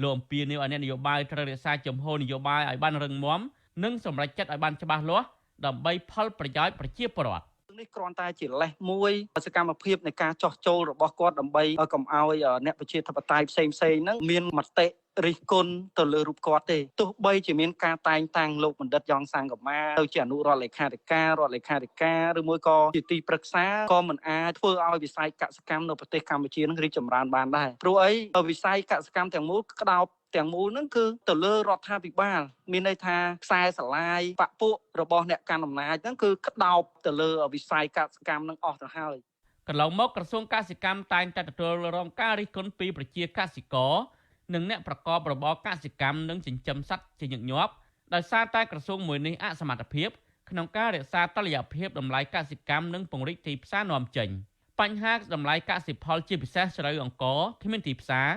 លោកអំពាវនាវឲ្យអ្នកនយោបាយត្រូវរក្សាជំហរនយោបាយឲ្យបានរឹងមាំនិងសម្រេចចិត្តឲ្យបានច្បាស់លាស់ដើម្បីផលប្រយោជន៍ប្រជាពលរដ្ឋ នេះគ្រាន់តែជាលេសមួយសកម្មភាពនៃការចោះចូលរបស់គាត់ដើម្បីកុំឲ្យអ្នកប្រជាធិបតេយ្យផ្សេងៗហ្នឹងមានមតិរិះគន់ទៅលើរូបគាត់ទេទោះបីជាមានការតែងតាំងលោកបណ្ឌិតយ៉ងសង្គមាទៅជាអនុរដ្ឋលេខាធិការរដ្ឋលេខាធិការឬមួយក៏ជាទីប្រឹក្សាក៏មិនអាចធ្វើឲ្យវិស័យកសិកម្មនៅប្រទេសកម្ពុជានឹងរីកចម្រើនបានដែរព្រោះអីវិស័យកសិកម្មទាំងមូលក្តោបទាំងមូលហ្នឹងគឺទៅលើរដ្ឋាភិបាលមានន័យថាខ្សែស្រឡាយបពុរបស់អ្នកកាន់អំណាចហ្នឹងគឺក្តោបទៅលើវិស័យកសិកម្មហ្នឹងអស់ទៅហើយកន្លងមកក្រសួងកសិកម្មតែងតែទទួលរងការរិះគន់ពីប្រជាកសិករនិងអ្នកប្រកបរបរកសិកម្មនិងចិញ្ចឹមសត្វជាញឹកញាប់ដោយសារតែក្រសួងមួយនេះអសមត្ថភាពក្នុងការរក្សាតុល្យភាពតម្លៃកសិកម្មនិងពង្រីកទីផ្សារនាំចេញបញ្ហាតម្លៃកសិផលជាពិសេសស្រូវអង្ករគ្មានទីផ្សារ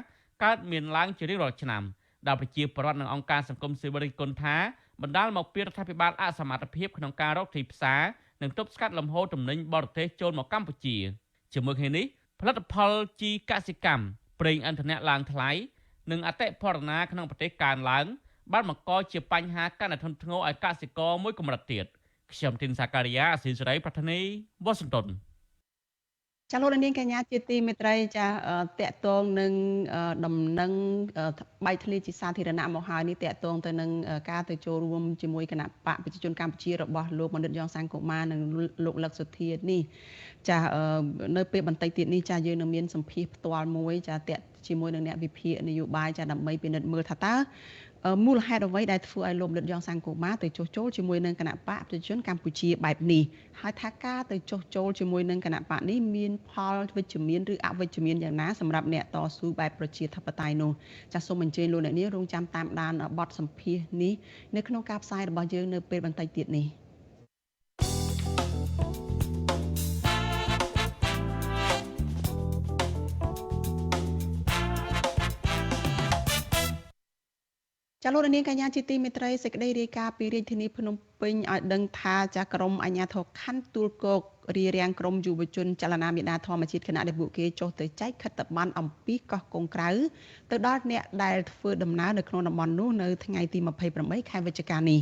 កើតមានឡើងជារៀងរាល់ឆ្នាំដែលប្រជាពលរដ្ឋនិងអង្គការសង្គមស៊ីវិលរិះគន់ថាបណ្ដាលមកពីរដ្ឋាភិបាលអសមត្ថភាពក្នុងការរកទីផ្សារនិងទប់ស្កាត់លំហូរទំនិញបរទេសចូលមកកម្ពុជាជាមួយគ្នានេះផលិតផលជីកសិកម្មប្រេងឥន្ធនៈឡើងថ្លៃនិងអតិផរណាក្នុងប្រទេសកើនឡើងបានបង្កជាបញ្ហាកាន់តែធ្ងន់ធ្ងរឲ្យកសិករមួយកម្រិតទៀតខ្ញុំធីនសាការីយ៉ាអស៊ីសេរីប្រធានីវ៉ាស៊ីនតោនចាលោកនាងកញ្ញាជាទីមេត្រីចាតកតងនឹងដំណឹងបែកធ្លាយជាសាធារណៈមកហើយនេះតកតងទៅនឹងការទៅចូលរួមជាមួយគណៈបកប្រជាជនកម្ពុជារបស់លោកបណ្ឌិតយ៉ងសង្គមានិងលោកលឹកសុធានេះចានៅពេលបន្តិចទៀតនេះចាយើងនឹងមានសម្ភាសផ្ទាល់មួយចាតកជាមួយនឹងអ្នកវិភាគនយោបាយចាដើម្បីពិនិត្យមើលថាតើមូលហេតុអ្វីដែលធ្វើឲ្យលោកបណ្ឌិតយ៉ងសង្គមាទៅចុះចូលជាមួយនឹងគណៈបកប្រជាជនកម្ពុជាបែបនេះហើយថាការទៅចុះចូលជាមួយនឹងគណៈបកនេះមានផលវិជ្ជមានឬអវិជ្ជមានយ៉ាងណាសម្រាប់អ្នកតស៊ូបែបប្រជាធិបតេយ្យនោះចាសសូមអញ្ជើញលោកអ្នកនាងរងចាំតាមដានបទសម្ភាសន៍នេះនៅក្នុងការផ្សាយរបស់យើងនៅពេលបន្តិចទៀតនេះចាលោកនាងកញ្ញាជាទីមេត្រីសេចក្តីរាយការណ៍ពីរាជធានីភ្នំពេញឲ្យដឹងថាចាក្រុមអាជ្ញាធរខណ្ឌទួលគោករារាំងក្រុមយុវជនចលនាមាតាធម្មជាតិខណៈដែលពួកគេចុះទៅចែកខិត្តប័ណ្ណអំពីកោះកុងក្រៅទៅដល់អ្នកដែលធ្វើដំណើរនៅក្នុងតំបន់នោះនៅថ្ងៃទី28ខែវិច្ឆិកានេះ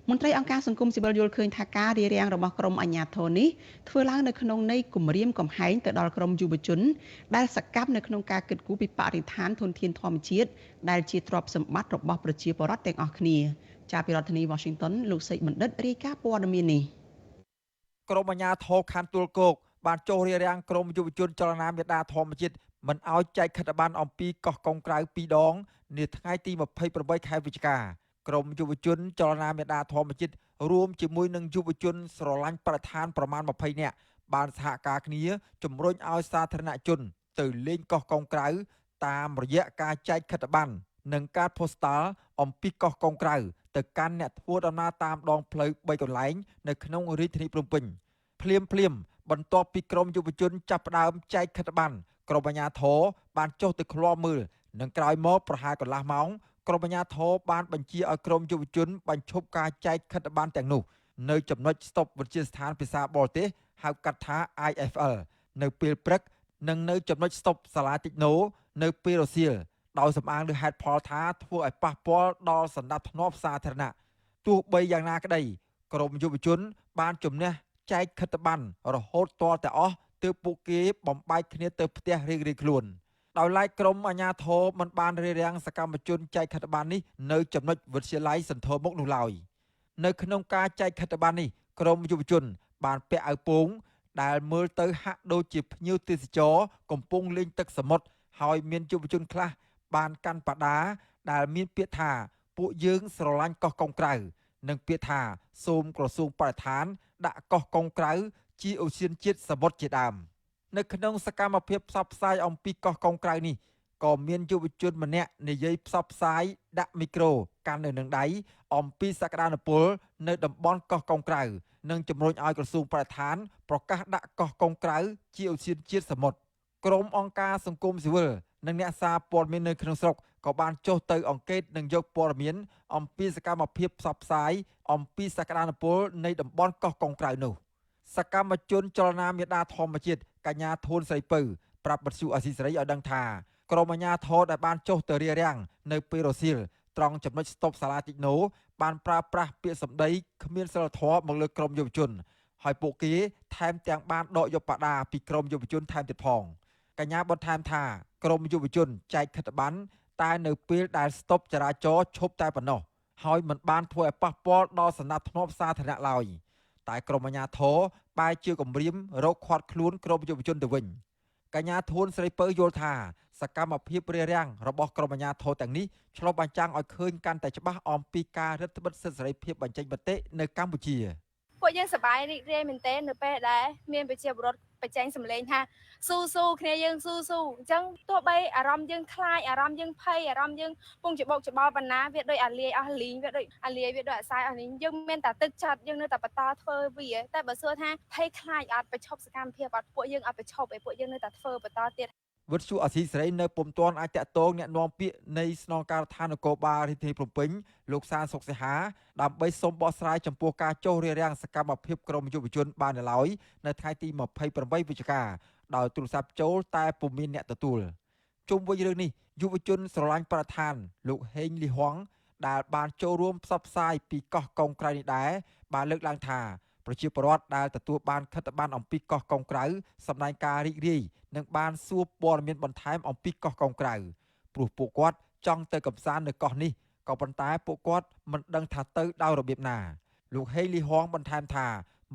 មន្ត្រីអង្គការសង្គមស៊ីវិលយល់ឃើញថាការរារាំងរបស់ក្រុមអាជ្ញាធរនេះធ្វើឡើងនៅក្នុងន័យគំរាមកំហែងទៅដល់ក្រុមយុវជនដែលសកម្មនៅក្នុងការគិតគូរពីបរិស្ថានធនធានធម្មជាតិដែលជាទ្រព្យសម្បត្តិរបស់ប្រជាពលរដ្ឋទាំងអស់គ្នាចាពីរដ្ឋធានី Washington លោកសេកបណ្ឌិតរាយការណ៍ព័ត៌មាននេះក្រុមអាជ្ញាធរខណ្ឌទួលគោកបានចុះរារាំងក្រុមយុវជនចលនាមាតាធម្មជាតិមិនឲ្យចែកខិត្តប័ណ្ណអំពីកោះកុងក្រៅ2ដងនាថ្ងៃទី28ខែវិច្ឆិកាក្រុមយុវជនចលនាមាតាធម្មជាតិរួមជាមួយនឹងយុវជនស្រឡាញ់បរិស្ថានប្រមាណ20នាក់បានសហការគ្នាជំរុញឲ្យសាធារណជនទៅលេងកោះកុងក្រៅតាមរយៈការចែកខិត្តប័ណ្ណនិងកាតផូស្តាល់អំពីកោះកុងក្រៅទៅកាន់អ្នកធ្វើដំណើរតាមដងផ្លូវ3កន្លែងនៅក្នុងរាជធានីភ្នំពេញភ្លាមភ្លាមបន្ទាប់ពីក្រុមយុវជនចាប់ផ្ដើមចែកខិត្តប័ណ្ណក្រុមអាជ្ញាធរបានចុះទៅឃ្លាំមើលនិងក្រោយមកប្រហែលកន្លះម៉ោងក្រុមអាជ្ញាធរបានបញ្ជាឲ្យក្រុមយុវជនបញ្ឈប់ការចែកខិត្តប័ណ្ណទាំងនោះនៅចំណុចស្តុបវិទ្យាស្ថានភាសាបរទេសហៅកាត់ថា IFL នៅពេលព្រឹកនិងនៅចំណុចស្តុបសាលាតិចណូនៅពេលរសៀលដោយសំអាងលើហេតុផលថាធ្វើឲ្យប៉ះពាល់ដល់សណ្ដាប់ធ្នាប់សាធារណៈទោះបីយ៉ាងណាក្តីក្រុមយុវជនបានជំនះចែកខិត្តប័ណ្ណរហូតទាល់តែអស់ទើបពួកគេបំបែកគ្នាទៅផ្ទះរៀងៗខ្លួនដោយឡែកក្រុមអាជ្ញាធរមិនបានរារាំងសកម្មជនចែកខិត្តប័ណ្ណនេះនៅចំណុចវិទ្យាល័យសន្ធមុខនោះឡើយនៅក្នុងការចែកខិត្តប័ណ្ណនេះក្រុមយុវជនបានពាក់អាវពោងដែលមើលទៅហាក់ដូចជាភ្ញៀវទេសចរកំពុងលេងទឹកសមុទ្រហើយមានយុវជនខ្លះបានកាន់បដាដែលមានពាក្យថាពួកយើងស្រឡាញ់កោះកុងក្រៅនិងពាក្យថាសូមក្រសួងបរិស្ថានដាក់កោះកុងក្រៅជាឧទ្យានជាតិសមុទ្រជាដើមនៅក្នុងសកម្មភាពផ្សព្វផ្សាយអំពីកោះកុងក្រៅនេះក៏មានយុវជនម្នាក់និយាយផ្សព្វផ្សាយដាក់មីក្រូ កាន់នៅនឹងដៃអំពីសក្តានុពលនៅតំបន់កោះកុងក្រៅនិងជំរុញឲ្យក្រសួងបរិស្ថានប្រកាសដាក់កោះកុងក្រៅជាឧទ្យានជាតិសមុទ្រក្រុមអង្គការសង្គមស៊ីវិលនិងអ្នកសារព័ត៌មាននៅក្នុងស្រុកក៏បានចុះទៅអង្កេតនិងយកព័ត៌មានអំពីសកម្មភាពផ្សព្វផ្សាយអំពីសក្តានុពលនៃតំបន់កោះកុងក្រៅនោះសកម្មជនចលនាមាតាធម្មជាតិកញ្ញាធួនស្រីពៅប្រាប់បទសុអសីសេរីឲ្យដឹងថាក្រុមអាជ្ញាធរដែលបានចុះទៅរារាំងនៅពេលរសៀលត្រង់ចំណុចស្តុបសាលាតិចណូបានប្រើប្រាស់ពាក្យសម្ដីគ្មានសិលធម៌មកលើក្រុមយុវជនហើយពួកគេថែមទាំងបានដកយកបដាពីក្រុមយុវជនថែមទៀតផងកញ្ញាបន្ថែមថាក្រុមយុវជនចែកខិត្តប័ណ្ណតែនៅពេលដែលស្តុបចរាចរណ៍ឈប់តែប៉ុណ្ណោះហើយមិនបានធ្វើឲ្យប៉ះពាល់ដល់សណ្ដាប់ធ្នាប់សាធារណៈឡើយតែក្រុមអាជ្ញាធរបែរជាគំរាមរកឃាត់ខ្លួនក្រុមយុវជនទៅវិញកញ្ញាធួនស្រីពៅយល់ថាសកម្មភាពរារាំងរបស់ក្រុមអាជ្ញាធរទាំងនេះឆ្លុះបញ្ចាំងឲ្យឃើញកាន់តែច្បាស់អំពីការរឹតបន្តឹងសិទ្ធិសេរីភាពបញ្ចេញមតិនៅកម្ពុជាពួកយើងសប្បាយរីករាយមែនទែននៅពេលដែលមានប្រជាពលរដ្ឋបញ្ចេញសម្លេងថាស៊ូស៊ូគ្នាយើងស៊ូស៊ូអញ្ចឹងទោះបីអារម្មណ៍យើងខ្លាចអារម្មណ៍យើងភ័យអារម្មណ៍យើងពងច្បោកច្បល់បណ្ណាវាដូចអាលាយអស់លីងវាដូចអាលាយវាដូចអាសាយអស់លីងយើងមានតែទឹកចិត្តយើងនៅតែបន្តធ្វើវាតែបើសួរថាភ័យខ្លាចអត់ប្រឈប់សកម្មភាពអត់ពួកយើងអត់ប្រឈប់ឯពួកយើងនៅតែធ្វើបន្តទៀតវិទ្យុអាស៊ីសេរីនៅពុំទាន់អាចតាក់ទងអ្នកនាំពាក្យនៃស្នងការដ្ឋាននគរបាលរាជធានីភ្នំពេញលោកសានសុកសីហាដើម្បីសូមបកស្រាយចំពោះការចុះរារាំងសកម្មភាពក្រុមយុវជនបាននៅឡើយនៅថ្ងៃទី28វិច្ឆិកាដោយទូរស័ព្ទចូលតែពុំមានអ្នកទទួលជុំវិញរឿងនេះយុវជនស្រឡាញ់បរិស្ថានលោកហេងលីហួងដែលបានចូលរួមផ្សព្វផ្សាយពីកោះកុងក្រៅនេះដែរបានលើកឡើងថាប្រជាពលរដ្ឋដែលទទួលបានខិត្តប័ណ្ណអំពីកោះកុងក្រៅសម្ដែងការរីករាយនិងបានសួរព័ត៌មានបន្ថែមអំពីកោះកុងក្រៅព្រោះពួកគាត់ចង់ទៅកម្សាន្តនៅកោះនេះក៏ប៉ុន្តែពួកគាត់មិនដឹងថាទៅដោយរបៀបណាលោកហេលីហួងបន្ថែមថា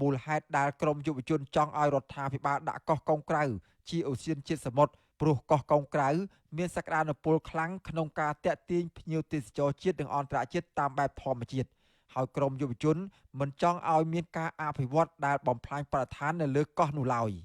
មូលហេតុដែលក្រមយុវជនចង់ឲ្យរដ្ឋាភិបាលដាក់កោះកុងក្រៅជាឧទ្យានជាតិសមុទ្រព្រោះកោះកុងក្រៅមានសក្តានុពលខ្លាំងក្នុងការទាក់ទាញភ្ញៀវទេសចរជាតិនិងអន្តរជាតិតាមបែបធម្មជាតិហើយក្រមយុវជនមិនចង់ឲ្យមានការអភិវឌ្ឍដែលបំផ្លាញបរិស្ថាននៅលើកោះនោះឡើយ។